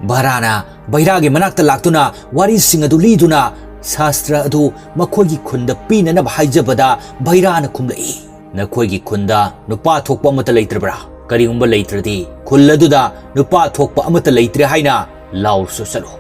ꯚꯔꯥꯅ ꯚꯩꯔꯥꯒꯤ ꯃꯅꯥꯛꯇ ꯂꯥꯛꯇꯨꯅ ꯋꯥꯔꯤꯁꯤꯡ ꯑꯗꯨ ꯂꯤꯗꯨꯅ ꯁꯥꯁꯇ꯭ꯔ ꯑꯗꯨ ꯃꯈꯣꯏꯒꯤ ꯈꯨꯟꯗ ꯄꯤꯅꯅꯕ ꯍꯥꯏꯖꯕꯗ ꯚꯩꯔꯥꯅ ꯈꯨꯝꯂꯛꯏ, "ꯅꯈꯣꯏꯒꯤ ꯈꯨꯟꯗ ꯅꯨꯄꯥ ꯊꯣꯛꯄ ꯑꯃꯠꯇ ꯂꯩꯇ꯭ꯔꯕ꯭ꯔꯥ? ꯀꯔꯤꯒꯨꯝꯕ ꯂꯩꯇ꯭ꯔꯗꯤ ꯈꯨꯜ ꯑꯗꯨꯗ ꯅꯨꯄꯥ ꯊꯣꯛꯄ ꯑꯃꯠꯇ ꯂꯩꯇ꯭ꯔꯦ ꯍꯥꯏꯅ ꯂꯥꯎꯔꯁꯨ ꯆꯠꯂꯨ꯫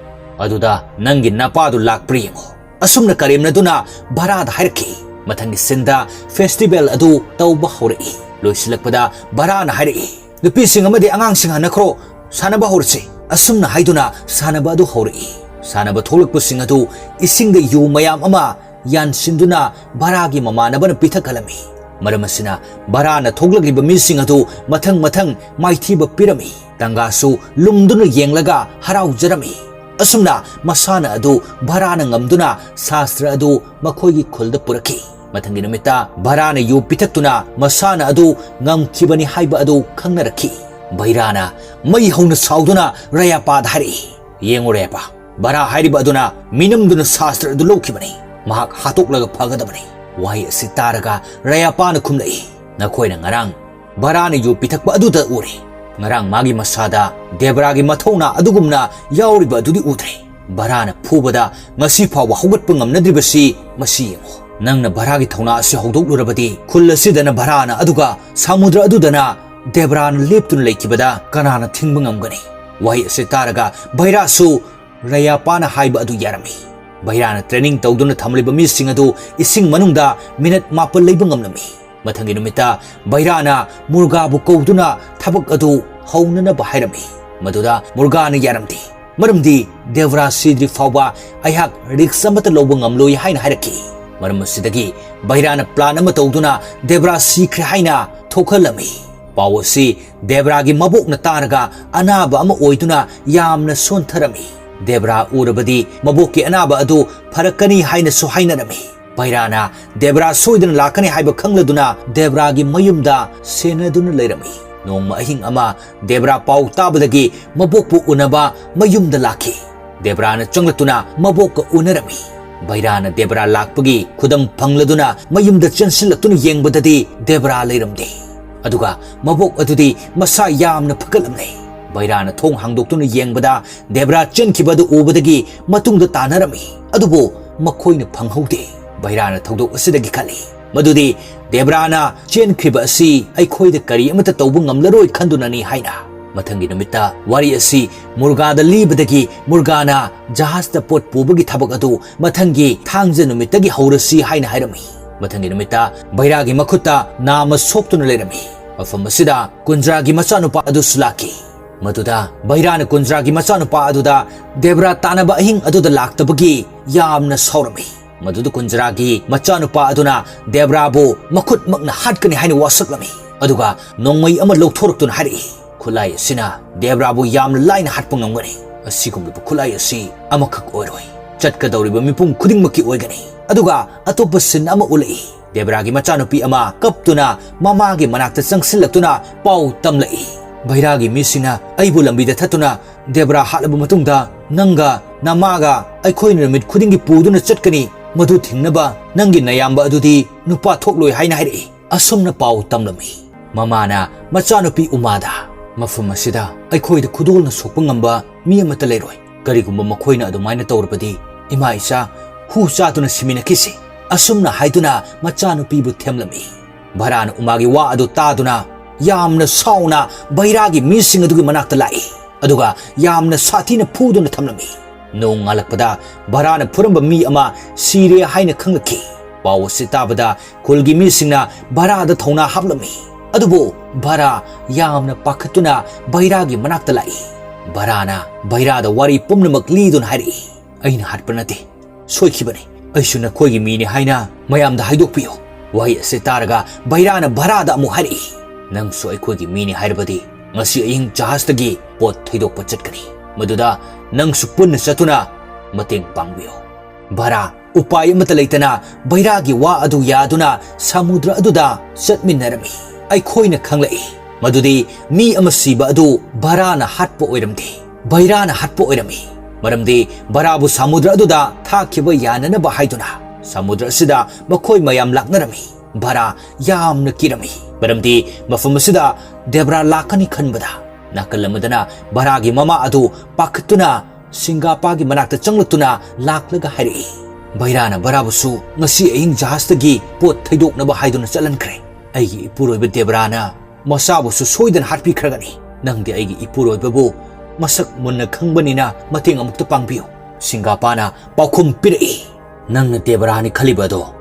ꯑꯗꯨꯗ ꯅꯪꯒꯤ ꯅꯄꯥꯗꯨ ꯂꯥꯛꯄ꯭ꯔꯥ ꯌꯦꯡꯉꯨ꯫" ꯑꯁꯨꯝꯅ ꯀꯔꯦꯝꯅꯗꯨꯅ ꯚꯔꯥꯗ ꯍꯥꯏꯔꯛꯈꯤ꯫ ꯃꯊꯪꯒꯤ ꯁꯤꯟꯗ ꯐꯦꯁꯇꯤꯚꯦꯜ ꯑꯗꯨ ꯇꯧꯕ ꯍꯧꯔꯛꯏ꯫ ꯂꯣꯏꯁꯤꯜꯂꯛꯄꯗ ꯚꯔꯥꯅ ꯍꯥꯏꯔꯛꯏ, "ꯅꯨꯄꯤꯁꯤꯡ ꯑꯃꯗꯤ ꯑꯉꯥꯡꯁꯤꯡ ꯍꯟꯅꯈ꯭ꯔꯣ, ꯁꯥꯟꯅꯕ ꯍꯧꯔꯁꯤ꯫" ꯑꯁꯨꯝꯅ ꯍꯥꯏꯗꯨꯅ ꯁꯥꯟꯅꯕ ꯑꯗꯨ ꯍꯧꯔꯛꯏ꯫ ꯁꯥꯟꯅꯕ ꯊꯣꯛꯂꯛꯄꯁꯤꯡ ꯑꯗꯨ ꯏꯁꯤꯡꯗ ꯌꯨ ꯃꯌꯥꯝ ꯑꯃ ꯌꯥꯟꯁꯤꯟꯗꯨꯅ ꯚꯔꯥꯒꯤ ꯃꯃꯥꯟꯅꯕꯅ ꯄꯤꯊꯛꯍꯜꯂꯝꯃꯤ꯫ ꯃꯔꯝ ꯑꯁꯤꯅ ꯚꯔꯥꯅ ꯊꯣꯛꯂꯛꯂꯤꯕ ꯃꯤꯁꯤꯡ ꯑꯗꯨ ꯃꯊꯪ ꯃꯊꯪ ꯃꯥꯏꯊꯤꯕ ꯄꯤꯔꯝꯃꯤ꯫ ꯇꯥꯡꯒꯥꯁꯨ ꯂꯨꯝꯗꯨꯅ ꯌꯦꯡꯂꯒ ꯍꯔꯥꯎꯖꯔꯝꯃꯤ꯫ ꯑꯁꯨꯝꯅ ꯃꯁꯥꯟꯅ ꯑꯗꯨ ꯚꯔꯥꯅ ꯉꯝꯗꯨꯅ ꯁꯥꯁꯇ꯭ꯔ ꯑꯗꯨ ꯃꯈꯣꯏꯒꯤ ꯈꯨꯜꯗ ꯄꯨꯔꯛꯈꯤ꯫ ꯃꯊꯪꯒꯤ ꯅꯨꯃꯤꯠꯇ ꯚꯔꯥꯅ ꯌꯨ ꯄꯤꯊꯛꯇꯨꯅ ꯃꯁꯥꯟꯅ ꯑꯗꯨ ꯉꯝꯈꯤꯕꯅꯤ ꯍꯥꯏꯕ ꯑꯗꯨ ꯈꯪꯅꯔꯛꯈꯤ꯫ ꯚꯩꯔꯥꯅ ꯃꯩ ꯍꯧꯅ ꯁꯥꯎꯗꯨꯅ ꯔꯌꯥꯄꯥꯗ ꯍꯥꯏꯔꯛꯏ, "ꯌꯦꯡꯉꯨ ꯔꯌꯥꯄꯥ, ꯚꯔꯥ ꯍꯥꯏꯔꯤꯕ ꯑꯗꯨꯅ ꯃꯤꯅꯝꯗꯨꯅ ꯁꯥꯁꯇ꯭ꯔ ꯑꯗꯨ ꯂꯧꯈꯤꯕꯅꯤ꯫ ꯃꯍꯥꯛ ꯍꯥꯠꯇꯣꯛꯂꯒ ꯐꯒꯗꯕꯅꯤ꯫" ꯋꯥꯍꯩ ꯑꯁꯤ ꯇꯥꯔꯒ ꯔꯌꯥꯄꯥꯅ ꯈꯨꯝꯂꯛꯏ, "ꯅꯈꯣꯏꯅ ꯉꯔꯥꯡ ꯚꯔꯥꯅ ꯌꯨ ꯄꯤꯊꯛꯄ ꯑꯗꯨꯗ ꯎꯔꯦ꯫ ꯉꯔꯥꯡ ꯃꯥꯒꯤ ꯃꯁꯥꯗ ꯗꯦꯕ꯭ꯔꯥꯒꯤ ꯃꯊꯧꯅꯥ ꯑꯗꯨꯒꯨꯝꯅ ꯌꯥꯎꯔꯤꯕ ꯑꯗꯨꯗꯤ ꯎꯗ꯭ꯔꯦ꯫ ꯚꯔꯥꯅ ꯐꯨꯕꯗ ꯉꯁꯤ ꯐꯥꯎꯕ ꯍꯧꯒꯠꯄ ꯉꯝꯅꯗ꯭ꯔꯤꯕꯁꯤ ꯃꯁꯤ ꯌꯦꯡꯉꯨ꯫ ꯅꯪꯅ ꯚꯔꯥꯒꯤ ꯊꯧꯅꯥ ꯑꯁꯤ ꯍꯧꯗꯣꯛꯂꯨꯔꯕꯗꯤ ꯈꯨꯜ ꯑꯁꯤꯗꯅ ꯚꯔꯥꯅ ꯑꯗꯨꯒ ꯁꯃꯨꯗ꯭ꯔ ꯑꯗꯨꯗꯅ ꯗꯦꯕ꯭ꯔꯥꯅ ꯂꯦꯞꯇꯨꯅ ꯂꯩꯈꯤꯕꯗ ꯀꯅꯥꯅ ꯊꯤꯡꯕ ꯉꯝꯒꯅꯤ?" ꯋꯥꯍꯩ ꯑꯁꯤ ꯇꯥꯔꯒ ꯚꯩꯔꯥꯁꯨ ꯔꯌꯥꯄꯥꯅ ꯍꯥꯏꯕ ꯑꯗꯨ ꯌꯥꯔꯝꯃꯤ꯫ ꯚꯩꯔꯥꯅ ꯇ꯭ꯔꯦꯅꯤꯡ ꯇꯧꯗꯨꯅ ꯊꯝꯂꯤꯕ ꯃꯤꯁꯤꯡ ꯑꯗꯨ ꯏꯁꯤꯡ ꯃꯅꯨꯡꯗ ꯃꯤꯅꯠ ꯃꯥꯄꯜ ꯂꯩꯕ ꯉꯝꯂꯝꯃꯤ꯫ ꯃꯊꯪꯒꯤ ꯅꯨꯃꯤꯠꯇ ꯚꯩꯔꯥꯅ ꯃꯨꯔꯒꯥꯕꯨ ꯀꯧꯗꯨꯅ ꯊꯕꯛ ꯑꯗꯨ ꯍꯧꯅꯅꯕ ꯍꯥꯏꯔꯝꯃꯤ꯫ ꯃꯗꯨꯗ ꯃꯨꯔꯒꯥꯅ ꯌꯥꯔꯝꯗꯦ, ꯃꯔꯝꯗꯤ ꯗꯦꯕ꯭ꯔꯥ ꯁꯤꯗ꯭ꯔꯤ ꯐꯥꯎꯕ ꯑꯩꯍꯥꯛ ꯔꯤꯛꯁ ꯑꯃꯠꯇ ꯂꯧꯕ ꯉꯝꯂꯣꯏ ꯍꯥꯏꯅ ꯍꯥꯏꯔꯛꯈꯤ꯫ ꯃꯔꯝ ꯑꯁꯤꯗꯒꯤ ꯕꯩꯔꯥꯅ ꯄ꯭ꯂꯥꯟ ꯑꯃ ꯇꯧꯗꯨꯅ ꯗꯦꯕ꯭ꯔꯥ ꯁꯤꯈ꯭ꯔꯦ ꯍꯥꯏꯅ ꯊꯣꯛꯍꯜꯂꯝꯃꯤ꯫ ꯄꯥꯎ ꯑꯁꯤ ꯗꯦꯕ꯭ꯔꯥꯒꯤ ꯃꯕꯣꯛꯅ ꯇꯥꯔꯒ ꯑꯅꯥꯕ ꯑꯃ ꯑꯣꯏꯗꯨꯅ ꯌꯥꯝꯅ ꯁꯣꯟꯊꯔꯝꯃꯤ꯫ ꯗꯦꯕ꯭ꯔꯥ ꯎꯔꯕꯗꯤ ꯃꯕꯣꯛꯀꯤ ꯑꯅꯥꯕ ꯑꯗꯨ ꯐꯔꯛꯀꯅꯤ ꯍꯥꯏꯅꯁꯨ ꯍꯥꯏꯅꯔꯝꯃꯤ꯫ ꯕꯩꯔꯥꯅ ꯗꯦꯕ꯭ꯔꯥ ꯁꯣꯏꯗꯅ ꯂꯥꯛꯀꯅꯤ ꯍꯥꯏꯕ ꯈꯪꯂꯗꯨꯅ ꯗꯦꯕ꯭ꯔꯥꯒꯤ ꯃꯌꯨꯝꯗ ꯁꯦꯟꯅꯗꯨꯅ ꯂꯩꯔꯝꯃꯤ꯫ ꯅꯣꯡꯃ ꯑꯍꯤꯡ ꯑꯃ ꯗꯦꯕ꯭ꯔꯥ ꯄꯥꯎ ꯇꯥꯕꯗꯒꯤ ꯃꯕꯣꯛꯄꯨ ꯎꯅꯕ ꯃꯌꯨꯝꯗ ꯂꯥꯛꯈꯤ꯫ ꯗꯦꯕ꯭ꯔꯥꯅ ꯆꯪꯂꯛꯇꯨꯅ ꯃꯕꯣꯛꯀ ꯎꯅꯔꯝꯃꯤ꯫ ꯕꯩꯔꯥꯅ ꯗꯦꯕ꯭ꯔꯥ ꯂꯥꯛꯄꯒꯤ ꯈꯨꯗꯝ ꯐꯪꯂꯗꯨꯅ ꯃꯌꯨꯝꯗ ꯆꯦꯟꯁꯤꯜꯂꯛꯇꯨꯅ ꯌꯦꯡꯕꯗꯗꯤ ꯗꯦꯕ꯭ꯔꯥ ꯂꯩꯔꯝꯗꯦ꯫ ꯑꯗꯨꯒ ꯃꯕꯣꯛ ꯑꯗꯨꯗꯤ ꯃꯁꯥ ꯌꯥꯝꯅ ꯐꯒꯠꯂꯝꯂꯦ꯫ ꯕꯩꯔꯥꯅ ꯊꯣꯡ ꯍꯥꯡꯗꯣꯛꯇꯨꯅ ꯌꯦꯡꯕꯗ ꯗꯦꯕ꯭ꯔꯥ ꯆꯦꯟꯈꯤꯕ ꯑꯗꯨ ꯎꯕꯗꯒꯤ ꯃꯇꯨꯡꯗ ꯇꯥꯟꯅꯔꯝꯃꯤ꯫ ꯑꯗꯨꯕꯨ ꯃꯈꯣꯏꯅ ꯐꯪꯍꯧꯗꯦ꯫ ꯕꯩꯔꯥꯅ ꯊꯧꯗꯣꯛ ꯑꯁꯤꯗꯒꯤ ꯈꯜꯂꯤ ꯃꯗꯨꯗꯤ ꯗꯦꯕ꯭ꯔꯥꯅ ꯆꯦꯟꯈ꯭ꯔꯤꯕ ꯑꯁꯤ ꯑꯩꯈꯣꯏꯗ ꯀꯔꯤ ꯑꯃꯠꯇ ꯇꯧꯕ ꯉꯝꯂꯔꯣꯏ ꯈꯟꯗꯨꯅꯅꯤ ꯍꯥꯏꯅ꯫ ꯃꯊꯪꯒꯤ ꯅꯨꯃꯤꯠꯇ ꯋꯥꯔꯤ ꯑꯁꯤ ꯃꯨꯔꯒꯥꯗ ꯂꯤꯕꯗꯒꯤ ꯃꯨꯔꯒꯥꯅ ꯖꯍꯥꯖꯇ ꯄꯣꯠ ꯄꯨꯕꯒꯤ ꯊꯕꯛ ꯑꯗꯨ ꯃꯊꯪꯒꯤ ꯊꯥꯡꯖ ꯅꯨꯃꯤꯠꯇꯒꯤ ꯍꯧꯔꯁꯤ ꯍꯥꯏꯅ ꯍꯥꯏꯔꯝꯃꯤ꯫ ꯃꯊꯪꯒꯤ ꯅꯨꯃꯤꯠꯇ ꯕꯩꯔꯥꯒꯤ ꯃꯈꯨꯠꯇ ꯅꯥꯃ ꯁꯣꯛꯇꯨꯅ ꯂꯩꯔꯝꯃꯤ꯫ ꯃꯐꯝ ꯑꯁꯤꯗ ꯀꯨꯟꯖ꯭ꯔꯥꯒꯤ ꯃꯆꯥꯅꯨꯄꯥ ꯑꯗꯨꯁꯨ ꯂꯥꯛꯈꯤ꯫ ꯃꯗꯨꯗ ꯕꯩꯔꯥꯅ ꯀꯨꯟꯖ꯭ꯔꯥꯒꯤ ꯃꯆꯥꯅꯨꯄꯥ ꯑꯗꯨꯗ ꯗꯦꯕ꯭ꯔꯥ ꯇꯥꯟꯅꯕ ꯑꯍꯤꯡ ꯑꯗꯨꯗ ꯂꯥꯛꯇꯕꯒꯤ ꯌꯥꯝꯅ ꯁꯥꯎꯔꯝꯃꯤ꯫ ꯃꯗꯨꯗ ꯀꯨꯟꯖ꯭ꯔꯥꯒꯤ ꯃꯆꯥꯅꯨꯄꯥ ꯑꯗꯨꯅ ꯗꯦꯕ꯭ꯔꯥꯕꯨ ꯃꯈꯨꯠꯃꯛꯅ ꯍꯥꯠꯀꯅꯤ ꯍꯥꯏꯅ ꯋꯥꯁꯛꯂꯝꯃꯤ꯫ ꯑꯗꯨꯒ ꯅꯣꯡꯃꯩ ꯑꯃ ꯂꯧꯊꯣꯔꯛꯇꯨꯅ ꯍꯥꯏꯔꯛꯏ, "ꯈꯨꯠꯂꯥꯏ ꯑꯁꯤꯅ ꯗꯦꯕ꯭ꯔꯥꯕꯨ ꯌꯥꯝꯅ ꯂꯥꯏꯅ ꯍꯥꯠꯄ ꯉꯝꯒꯅꯤ꯫ ꯑꯁꯤꯒꯨꯝꯂꯕ ꯈꯨꯠꯂꯥꯏ ꯑꯁꯤ ꯑꯃꯈꯛ ꯑꯣꯏꯔꯣꯏ, ꯆꯠꯀꯗꯧꯔꯤꯕ ꯃꯤꯄꯨꯝ ꯈꯨꯗꯤꯡꯃꯛꯀꯤ ꯑꯣꯏꯒꯅꯤ"꯫ ꯑꯗꯨꯒ ꯑꯇꯣꯞꯄ ꯁꯤꯟ ꯑꯃ ꯎꯠꯂꯛꯏ꯫ ꯗꯦꯕ꯭ꯔꯥꯒꯤ ꯃꯆꯥꯅꯨꯄꯤ ꯑꯃ ꯀꯞꯇꯨꯅ ꯃꯃꯥꯒꯤ ꯃꯅꯥꯛꯇ ꯆꯪꯁꯤꯜꯂꯛꯇꯨꯅ ꯄꯥꯎ ꯇꯝꯂꯛꯏ, "ꯚꯩꯔꯥꯒꯤ ꯃꯤꯁꯤꯡꯅ ꯑꯩꯕꯨ ꯂꯝꯕꯤꯗ ꯊꯠꯇꯨꯅ ꯗꯦꯕ꯭ꯔꯥ ꯍꯥꯠꯂꯕ ꯃꯇꯨꯡꯗ ꯅꯪꯒ ꯅꯃꯥꯒ ꯑꯩꯈꯣꯏꯅ ꯅꯨꯃꯤꯠ ꯈꯨꯗꯤꯡꯒꯤ ꯄꯨꯗꯨꯅ ꯆꯠꯀꯅꯤ꯫ ꯃꯗꯨ ꯊꯤꯡꯅꯕ ꯅꯪꯒꯤ ꯅꯌꯥꯝꯕ ꯑꯗꯨꯗꯤ ꯅꯨꯄꯥ ꯊꯣꯛꯂꯣꯏ" ꯍꯥꯏꯅ ꯍꯥꯏꯔꯛꯏ꯫ ꯑꯁꯨꯝꯅ ꯄꯥꯎ ꯇꯝꯂꯝꯃꯤ꯫ ꯃꯃꯥꯅ ꯃꯆꯥꯅꯨꯄꯤ ꯎꯃꯥꯗ, "ꯃꯐꯝ ꯑꯁꯤꯗ ꯑꯩꯈꯣꯏꯗ ꯈꯨꯗꯣꯜꯅ ꯁꯣꯛꯄ ꯉꯝꯕ ꯃꯤ ꯑꯃꯠꯇ ꯂꯩꯔꯣꯏ꯫ ꯀꯔꯤꯒꯨꯝꯕ ꯃꯈꯣꯏꯅ ꯑꯗꯨꯃꯥꯏꯅ ꯇꯧꯔꯕꯗꯤ ꯏꯃꯥ ꯏꯆꯥ ꯍꯨ ꯆꯥꯗꯨꯅ ꯁꯤꯃꯤꯟꯅꯈꯤꯁꯤ"꯫ ꯑꯁꯨꯝꯅ ꯍꯥꯏꯗꯨꯅ ꯃꯆꯥꯅꯨꯄꯤꯕꯨ ꯊꯦꯝꯂꯝꯃꯤ꯫ ꯚꯔꯥꯅ ꯎꯃꯥꯒꯤ ꯋꯥ ꯑꯗꯨ ꯇꯥꯗꯨꯅ ꯌꯥꯝꯅ ꯁꯥꯎꯅ ꯚꯩꯔꯥꯒꯤ ꯃꯤꯁꯤꯡ ꯑꯗꯨꯒꯤ ꯃꯅꯥꯛꯇ ꯂꯥꯛꯏ꯫ ꯑꯗꯨꯒ ꯌꯥꯝꯅ ꯁꯥꯊꯤꯅ ꯐꯨꯗꯨꯅ ꯊꯝꯂꯝꯃꯤ꯫ ꯅꯣꯡ ꯉꯥꯜꯂꯛꯄꯗ ꯚꯔꯥꯅ ꯐꯨꯔꯝꯕ ꯃꯤ ꯑꯃ ꯁꯤꯔꯦ ꯍꯥꯏꯅ ꯈꯪꯂꯛꯈꯤ꯫ ꯄꯥꯎ ꯑꯁꯤ ꯇꯥꯕꯗ ꯈꯨꯜꯒꯤ ꯃꯤꯁꯤꯡꯅ ꯚꯔꯥꯗ ꯊꯧꯅꯥ ꯍꯥꯞꯂꯝꯃꯤ꯫ ꯑꯗꯨꯕꯨ ꯚꯥꯔꯥ ꯌꯥꯝꯅ ꯄꯥꯈꯠꯇꯨꯅ ꯚꯩꯔꯥꯒꯤ ꯃꯅꯥꯛꯇ ꯂꯥꯛꯏ꯫ ꯚꯥꯔꯥꯅ ꯚꯩꯔꯥꯗ ꯋꯥꯔꯤ ꯄꯨꯝꯅꯃꯛ ꯂꯤꯗꯨꯅ ꯍꯥꯏꯔꯛꯏ, "ꯑꯩꯅ ꯍꯥꯠꯄ ꯅꯠꯇꯦ, ꯁꯣꯏꯈꯤꯕꯅꯤ꯫ ꯑꯩꯁꯨ ꯅꯈꯣꯏꯒꯤ ꯃꯤꯅꯤ ꯍꯥꯏꯅ ꯃꯌꯥꯝꯗ ꯍꯥꯏꯗꯣꯛꯄꯤꯌꯨ꯫" ꯋꯥꯍꯩ ꯑꯁꯤ ꯇꯥꯔꯒ ꯚꯩꯔꯥꯅ ꯚꯥꯔꯥꯗ ꯑꯃꯨꯛ ꯍꯥꯏꯔꯛꯏ, "ꯅꯪꯁꯨ ꯑꯩꯈꯣꯏꯒꯤ ꯃꯤꯅꯤ ꯍꯥꯏꯔꯕꯗꯤ ꯉꯁꯤ ꯑꯍꯤꯡ ꯖꯍꯥꯖꯇꯒꯤ ꯄꯣꯠ ꯊꯩꯗꯣꯛꯄ ꯆꯠꯀꯅꯤ꯫ ꯃꯗꯨꯗ ꯅꯪꯁꯨ ꯄꯨꯟꯅ ꯆꯠꯇꯨꯅ ꯃꯇꯦꯡ ꯄꯥꯡꯕꯤꯌꯨ꯫" ꯚꯥꯔꯥ ꯎꯄꯥꯏ ꯑꯃꯠꯇ ꯂꯩꯇꯅ ꯚꯩꯔꯥꯒꯤ ꯋꯥ ꯑꯗꯨ ꯌꯥꯗꯨꯅ ꯁꯃꯨꯗ꯭ꯔ ꯑꯗꯨꯗ ꯆꯠꯃꯤꯟꯅꯔꯝꯃꯤ꯫ ꯑꯩꯈꯣꯏꯅ ꯈꯪꯂꯛꯏ ꯃꯗꯨꯗꯤ ꯃꯤ ꯑꯃ ꯁꯤꯕ ꯑꯗꯨ ꯚꯥꯔꯥꯅ ꯍꯥꯠꯄ ꯑꯣꯏꯔꯝꯗꯦ, ꯚꯩꯔꯥꯅ ꯍꯥꯠꯄ ꯑꯣꯏꯔꯝꯃꯤ꯫ ꯃꯔꯝꯗꯤ ꯚꯥꯔꯥꯕꯨ ꯁꯃꯨꯗ꯭ꯔ ꯑꯗꯨꯗ ꯊꯥꯈꯤꯕ ꯌꯥꯅꯅꯕ ꯍꯥꯏꯗꯨꯅ ꯁꯃꯨꯗ꯭ꯔ ꯑꯁꯤꯗ ꯃꯈꯣꯏ ꯃꯌꯥꯝ ꯂꯥꯛꯅꯔꯝꯃꯤ꯫ ꯚꯥꯔꯥ ꯌꯥꯝꯅ ꯀꯤꯔꯝꯃꯤ, ꯃꯔꯝꯗꯤ ꯃꯐꯝ ꯑꯁꯤꯗ ꯗꯦꯕ꯭ꯔꯥ ꯂꯥꯛꯀꯅꯤ ꯈꯟꯕꯗ꯫ ꯅꯥꯀꯜ ꯑꯃꯗꯅ ꯚꯥꯔꯥꯒꯤ ꯃꯃꯥ ꯑꯗꯨ ꯄꯥꯈꯠꯇꯨꯅ ꯁꯤꯡꯒꯥꯄꯥꯒꯤ ꯃꯅꯥꯛꯇ ꯆꯪꯂꯛꯇꯨꯅ ꯂꯥꯛꯂꯒ ꯍꯥꯏꯔꯛꯏ, "ꯚꯩꯔꯥꯅ ꯚꯥꯔꯥꯕꯨꯁꯨ ꯉꯁꯤ ꯑꯍꯤꯡ ꯖꯍꯥꯖꯇꯒꯤ ꯄꯣꯠ ꯊꯩꯗꯣꯛꯅꯕ ꯍꯥꯏꯗꯨꯅ ꯆꯠꯍꯟꯈ꯭ꯔꯦ꯫ ꯑꯩꯒꯤ ꯏꯄꯨꯔꯣꯏꯕ ꯗꯦꯕ꯭ꯔꯥꯅ ꯃꯆꯥꯕꯨꯁꯨ ꯁꯣꯏꯗꯅ ꯍꯥꯠꯄꯤꯈ꯭ꯔꯒꯅꯤ꯫ ꯅꯪꯗꯤ ꯑꯩꯒꯤ ꯏꯄꯨꯔꯣꯏꯕꯕꯨ ꯃꯁꯛ ꯃꯨꯟꯅ ꯈꯪꯕꯅꯤꯅ ꯃꯇꯦꯡ ꯑꯃꯨꯛꯇ ꯄꯥꯡꯕꯤꯌꯨ꯫" ꯁꯤꯡꯒꯥꯄꯥꯅ ꯄꯥꯎꯈꯨꯝ ꯄꯤꯔꯛꯏ, "ꯅꯪꯅ ꯗꯦꯕ꯭ꯔꯥꯅꯤ ꯈꯜꯂꯤꯕ ꯑꯗꯣ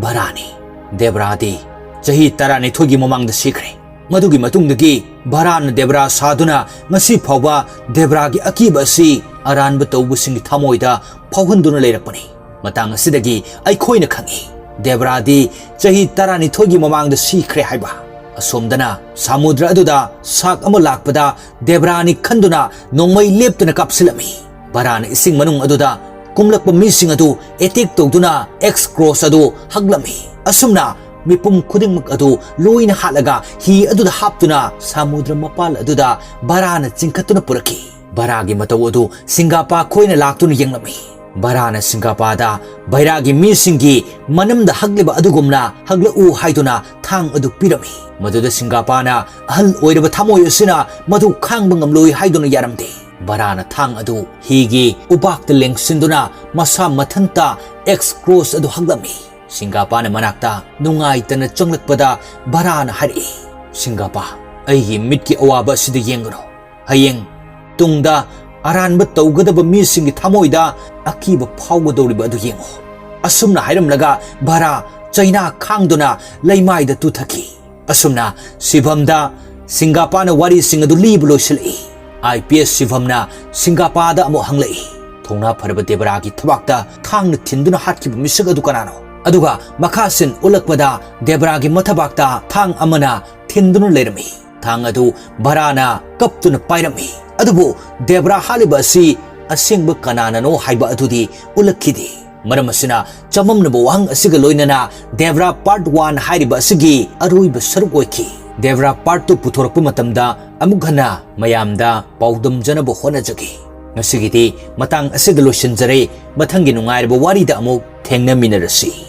ꯚꯥꯔꯥꯅꯤ꯫ ꯗꯦꯕ꯭ꯔꯥꯗꯤ ꯆꯍꯤ ꯇꯔꯥꯅꯤꯊꯣꯏꯒꯤ ꯃꯃꯥꯡꯗ ꯁꯤꯈ꯭ꯔꯦ꯫ ꯃꯗꯨꯒꯤ ꯃꯇꯨꯡꯗꯒꯤ ꯚꯥꯔꯥꯅ ꯗꯦꯕ꯭ꯔꯥ ꯁꯥꯗꯨꯅ ꯉꯁꯤ ꯐꯥꯎꯕ ꯗꯦꯕ꯭ꯔꯥꯒꯤ ꯑꯀꯤꯕ ꯑꯁꯤ ꯑꯔꯥꯟꯕ ꯇꯧꯕꯁꯤꯡꯒꯤ ꯊꯃꯣꯏꯗ ꯐꯥꯎꯍꯟꯗꯨꯅ ꯂꯩꯔꯛꯄꯅꯤ꯫ ꯃꯇꯥꯡ ꯑꯁꯤꯗꯒꯤ ꯑꯩꯈꯣꯏꯅ ꯈꯪꯏ, ꯗꯦꯕ꯭ꯔꯥꯗꯤ ꯆꯍꯤ ꯇꯔꯥꯅꯤꯊꯣꯏꯒꯤ ꯃꯃꯥꯡꯗ ꯁꯤꯈ꯭ꯔꯦ ꯍꯥꯏꯕ꯫" ꯑꯁꯣꯝꯗꯅ ꯁꯃꯨꯗ꯭ꯔ ꯑꯗꯨꯗ ꯁꯥꯛ ꯑꯃ ꯂꯥꯛꯄꯗ ꯗꯦꯕ꯭ꯔꯥꯅꯤ ꯈꯟꯗꯨꯅ ꯅꯣꯡꯃꯩ ꯂꯦꯞꯇꯅ ꯀꯥꯞꯁꯤꯜꯂꯝꯃꯤ꯫ ꯚꯥꯔꯥꯅ ꯏꯁꯤꯡ ꯃꯅꯨꯡ ꯑꯗꯨꯗ ꯀꯨꯝꯂꯛꯄ ꯃꯤꯁꯤꯡ ꯑꯗꯨ ꯑꯦꯇꯦꯛ ꯇꯧꯗꯨꯅ ꯑꯦꯛꯁ ꯀ꯭ꯔꯣꯁ ꯑꯗꯨ ꯍꯛꯂꯝꯃꯤ꯫ ꯑꯁꯨꯝꯅ ꯃꯤꯄꯨꯝ ꯈꯨꯗꯤꯡꯃꯛ ꯑꯗꯨ ꯂꯣꯏꯅ ꯍꯥꯠꯂꯒ ꯍꯤ ꯑꯗꯨꯗ ꯍꯥꯞꯇꯨꯅ ꯁꯃꯨꯗ꯭ꯔ ꯃꯄꯥꯜ ꯑꯗꯨꯗ ꯚꯥꯔꯥꯅ ꯆꯤꯡꯈꯠꯇꯨꯅ ꯄꯨꯔꯛꯈꯤ꯫ ꯚꯥꯔꯥꯒꯤ ꯃꯇꯧ ꯑꯗꯨ ꯁꯤꯡꯒꯥꯄꯥ ꯈꯣꯏꯅ ꯂꯥꯛꯇꯨꯅ ꯌꯦꯡꯂꯝꯃꯤ꯫ ꯚꯥꯔꯥꯅ ꯁꯤꯡꯒꯥꯄꯥꯗ ꯚꯥꯔꯥꯒꯤ ꯃꯤꯁꯤꯡꯒꯤ ꯃꯅꯝꯗ ꯍꯛꯂꯤꯕ ꯑꯗꯨꯒꯨꯝꯅ ꯍꯛꯂꯛꯎ ꯍꯥꯏꯗꯨꯅ ꯊꯥꯡ ꯑꯗꯨ ꯄꯤꯔꯝꯃꯤ꯫ ꯃꯗꯨꯗ ꯁꯤꯡꯒꯥꯄꯥꯅ ꯑꯍꯜ ꯑꯣꯏꯔꯕ ꯊꯃꯣꯏ ꯑꯁꯤꯅ ꯃꯗꯨ ꯈꯥꯡꯕ ꯉꯝꯂꯣꯏ ꯍꯥꯏꯗꯨꯅ ꯌꯥꯔꯝꯗꯦ꯫ ꯚꯥꯔꯥꯅ ꯊꯥꯡ ꯑꯗꯨ ꯍꯤꯒꯤ ꯎꯕꯥꯛꯇ ꯂꯦꯡꯁꯤꯟꯗꯨꯅ ꯃꯁꯥ ꯃꯊꯟꯇ ꯑꯦꯛꯁ ꯀ꯭ꯔꯣꯁ ꯑꯗꯨ ꯍꯛꯂꯝꯃꯤ꯫ ꯁꯤꯡꯒꯥꯄꯥꯅ ꯃꯅꯥꯛꯇ ꯅꯨꯡꯉꯥꯏꯇꯅ ꯆꯪꯂꯛꯄꯗ ꯚꯥꯔꯥꯅ ꯍꯥꯏꯔꯛꯏ, "ꯁꯤꯡꯒꯥꯄꯥ, ꯑꯩꯒꯤ ꯃꯤꯠꯀꯤ ꯑꯋꯥꯕ ꯑꯁꯤꯗ ꯌꯦꯡꯒꯅꯨ꯫ ꯍꯌꯦꯡ ꯇꯨꯡꯗ ꯑꯔꯥꯟꯕ ꯇꯧꯒꯗꯕ ꯃꯤꯁꯤꯡꯒꯤ ꯊꯃꯣꯏꯗ ꯑꯀꯤꯕ ꯐꯥꯎꯒꯗꯧꯔꯤꯕ ꯑꯗꯨ ꯌꯦꯡꯉꯨ꯫" ꯑꯁꯨꯝꯅ ꯍꯥꯏꯔꯝꯂꯒ ꯚꯥꯔꯥ ꯆꯩꯅꯥ ꯈꯥꯡꯗꯨꯅ ꯂꯩꯃꯥꯏꯗ ꯇꯨꯊꯈꯤ꯫ ꯑꯁꯨꯝꯅ ꯁꯤꯚꯝꯗ ꯁꯤꯡꯒꯥꯄꯥꯅ ꯋꯥꯔꯤꯁꯤꯡ ꯑꯗꯨ ꯂꯤꯕ ꯂꯣꯏꯁꯤꯜꯂꯛꯏ꯫ ꯑꯥꯏ ꯄꯤ ꯑꯦꯁ ꯁꯤꯚꯝꯅ ꯁꯤꯡꯒꯥꯄꯥꯗ ꯑꯃꯨꯛ ꯍꯪꯂꯛꯏ, "ꯊꯧꯅꯥ ꯐꯔꯕ ꯗꯦꯕꯔꯥꯒꯤ ꯊꯕꯥꯛꯇ ꯊꯥꯡꯅ ꯊꯤꯟꯗꯨꯅ ꯍꯥꯠꯈꯤꯕ ꯃꯤꯁꯛ ꯑꯗꯨ ꯀꯅꯥꯅꯣ?" ꯑꯗꯨꯒ ꯃꯈꯥ ꯁꯤꯟ ꯎꯠꯂꯛꯄꯗ ꯗꯦꯕꯔꯥꯒꯤ ꯃꯊꯕꯥꯛꯇ ꯊꯥꯡ ꯑꯃꯅ ꯊꯤꯟꯗꯨꯅ ꯂꯩꯔꯝꯃꯤ꯫ ꯊꯥꯡ ꯑꯗꯨ ꯚꯔꯥꯅ ꯀꯞꯇꯨꯅ ꯄꯥꯏꯔꯝꯃꯤ꯫ ꯑꯗꯨꯕꯨ ꯗꯦꯕ꯭ꯔꯥ ꯍꯥꯠꯂꯤꯕ ꯑꯁꯤ ꯑꯁꯦꯡꯕ ꯀꯅꯥꯅꯅꯣ ꯍꯥꯏꯕ ꯑꯗꯨꯗꯤ ꯎꯠꯂꯛꯈꯤꯗꯦ꯫ ꯃꯔꯝ ꯑꯁꯤꯅ ꯆꯃꯝꯅꯕ ꯋꯥꯍꯪ ꯑꯁꯤꯒ ꯂꯣꯏꯅꯅ ꯗꯦꯕ꯭ꯔꯥ ꯄꯥꯔꯠ ꯋꯥꯟ ꯍꯥꯏꯔꯤꯕ ꯑꯁꯤꯒꯤ ꯑꯔꯣꯏꯕ ꯁꯔꯨꯛ ꯑꯣꯏꯈꯤ꯫ ꯗꯦꯕ꯭ꯔꯥ ꯄꯥꯔꯠ ꯇꯨ ꯄꯨꯊꯣꯔꯛꯄ ꯃꯇꯝꯗ ꯑꯃꯨꯛ ꯍꯟꯅ ꯃꯌꯥꯝꯗ ꯄꯥꯎꯗꯝꯖꯅꯕ ꯍꯣꯠꯅꯖꯒꯦ꯫ ꯉꯁꯤꯒꯤꯗꯤ ꯃꯇꯥꯡ ꯑꯁꯤꯗ ꯂꯣꯏꯁꯤꯟꯖꯔꯦ꯫ ꯃꯊꯪꯒꯤ ꯅꯨꯡꯉꯥꯏꯔꯕ ꯋꯥꯔꯤꯗ ꯑꯃꯨꯛ ꯊꯦꯡꯅꯃꯤꯟꯅꯔꯁꯤ꯫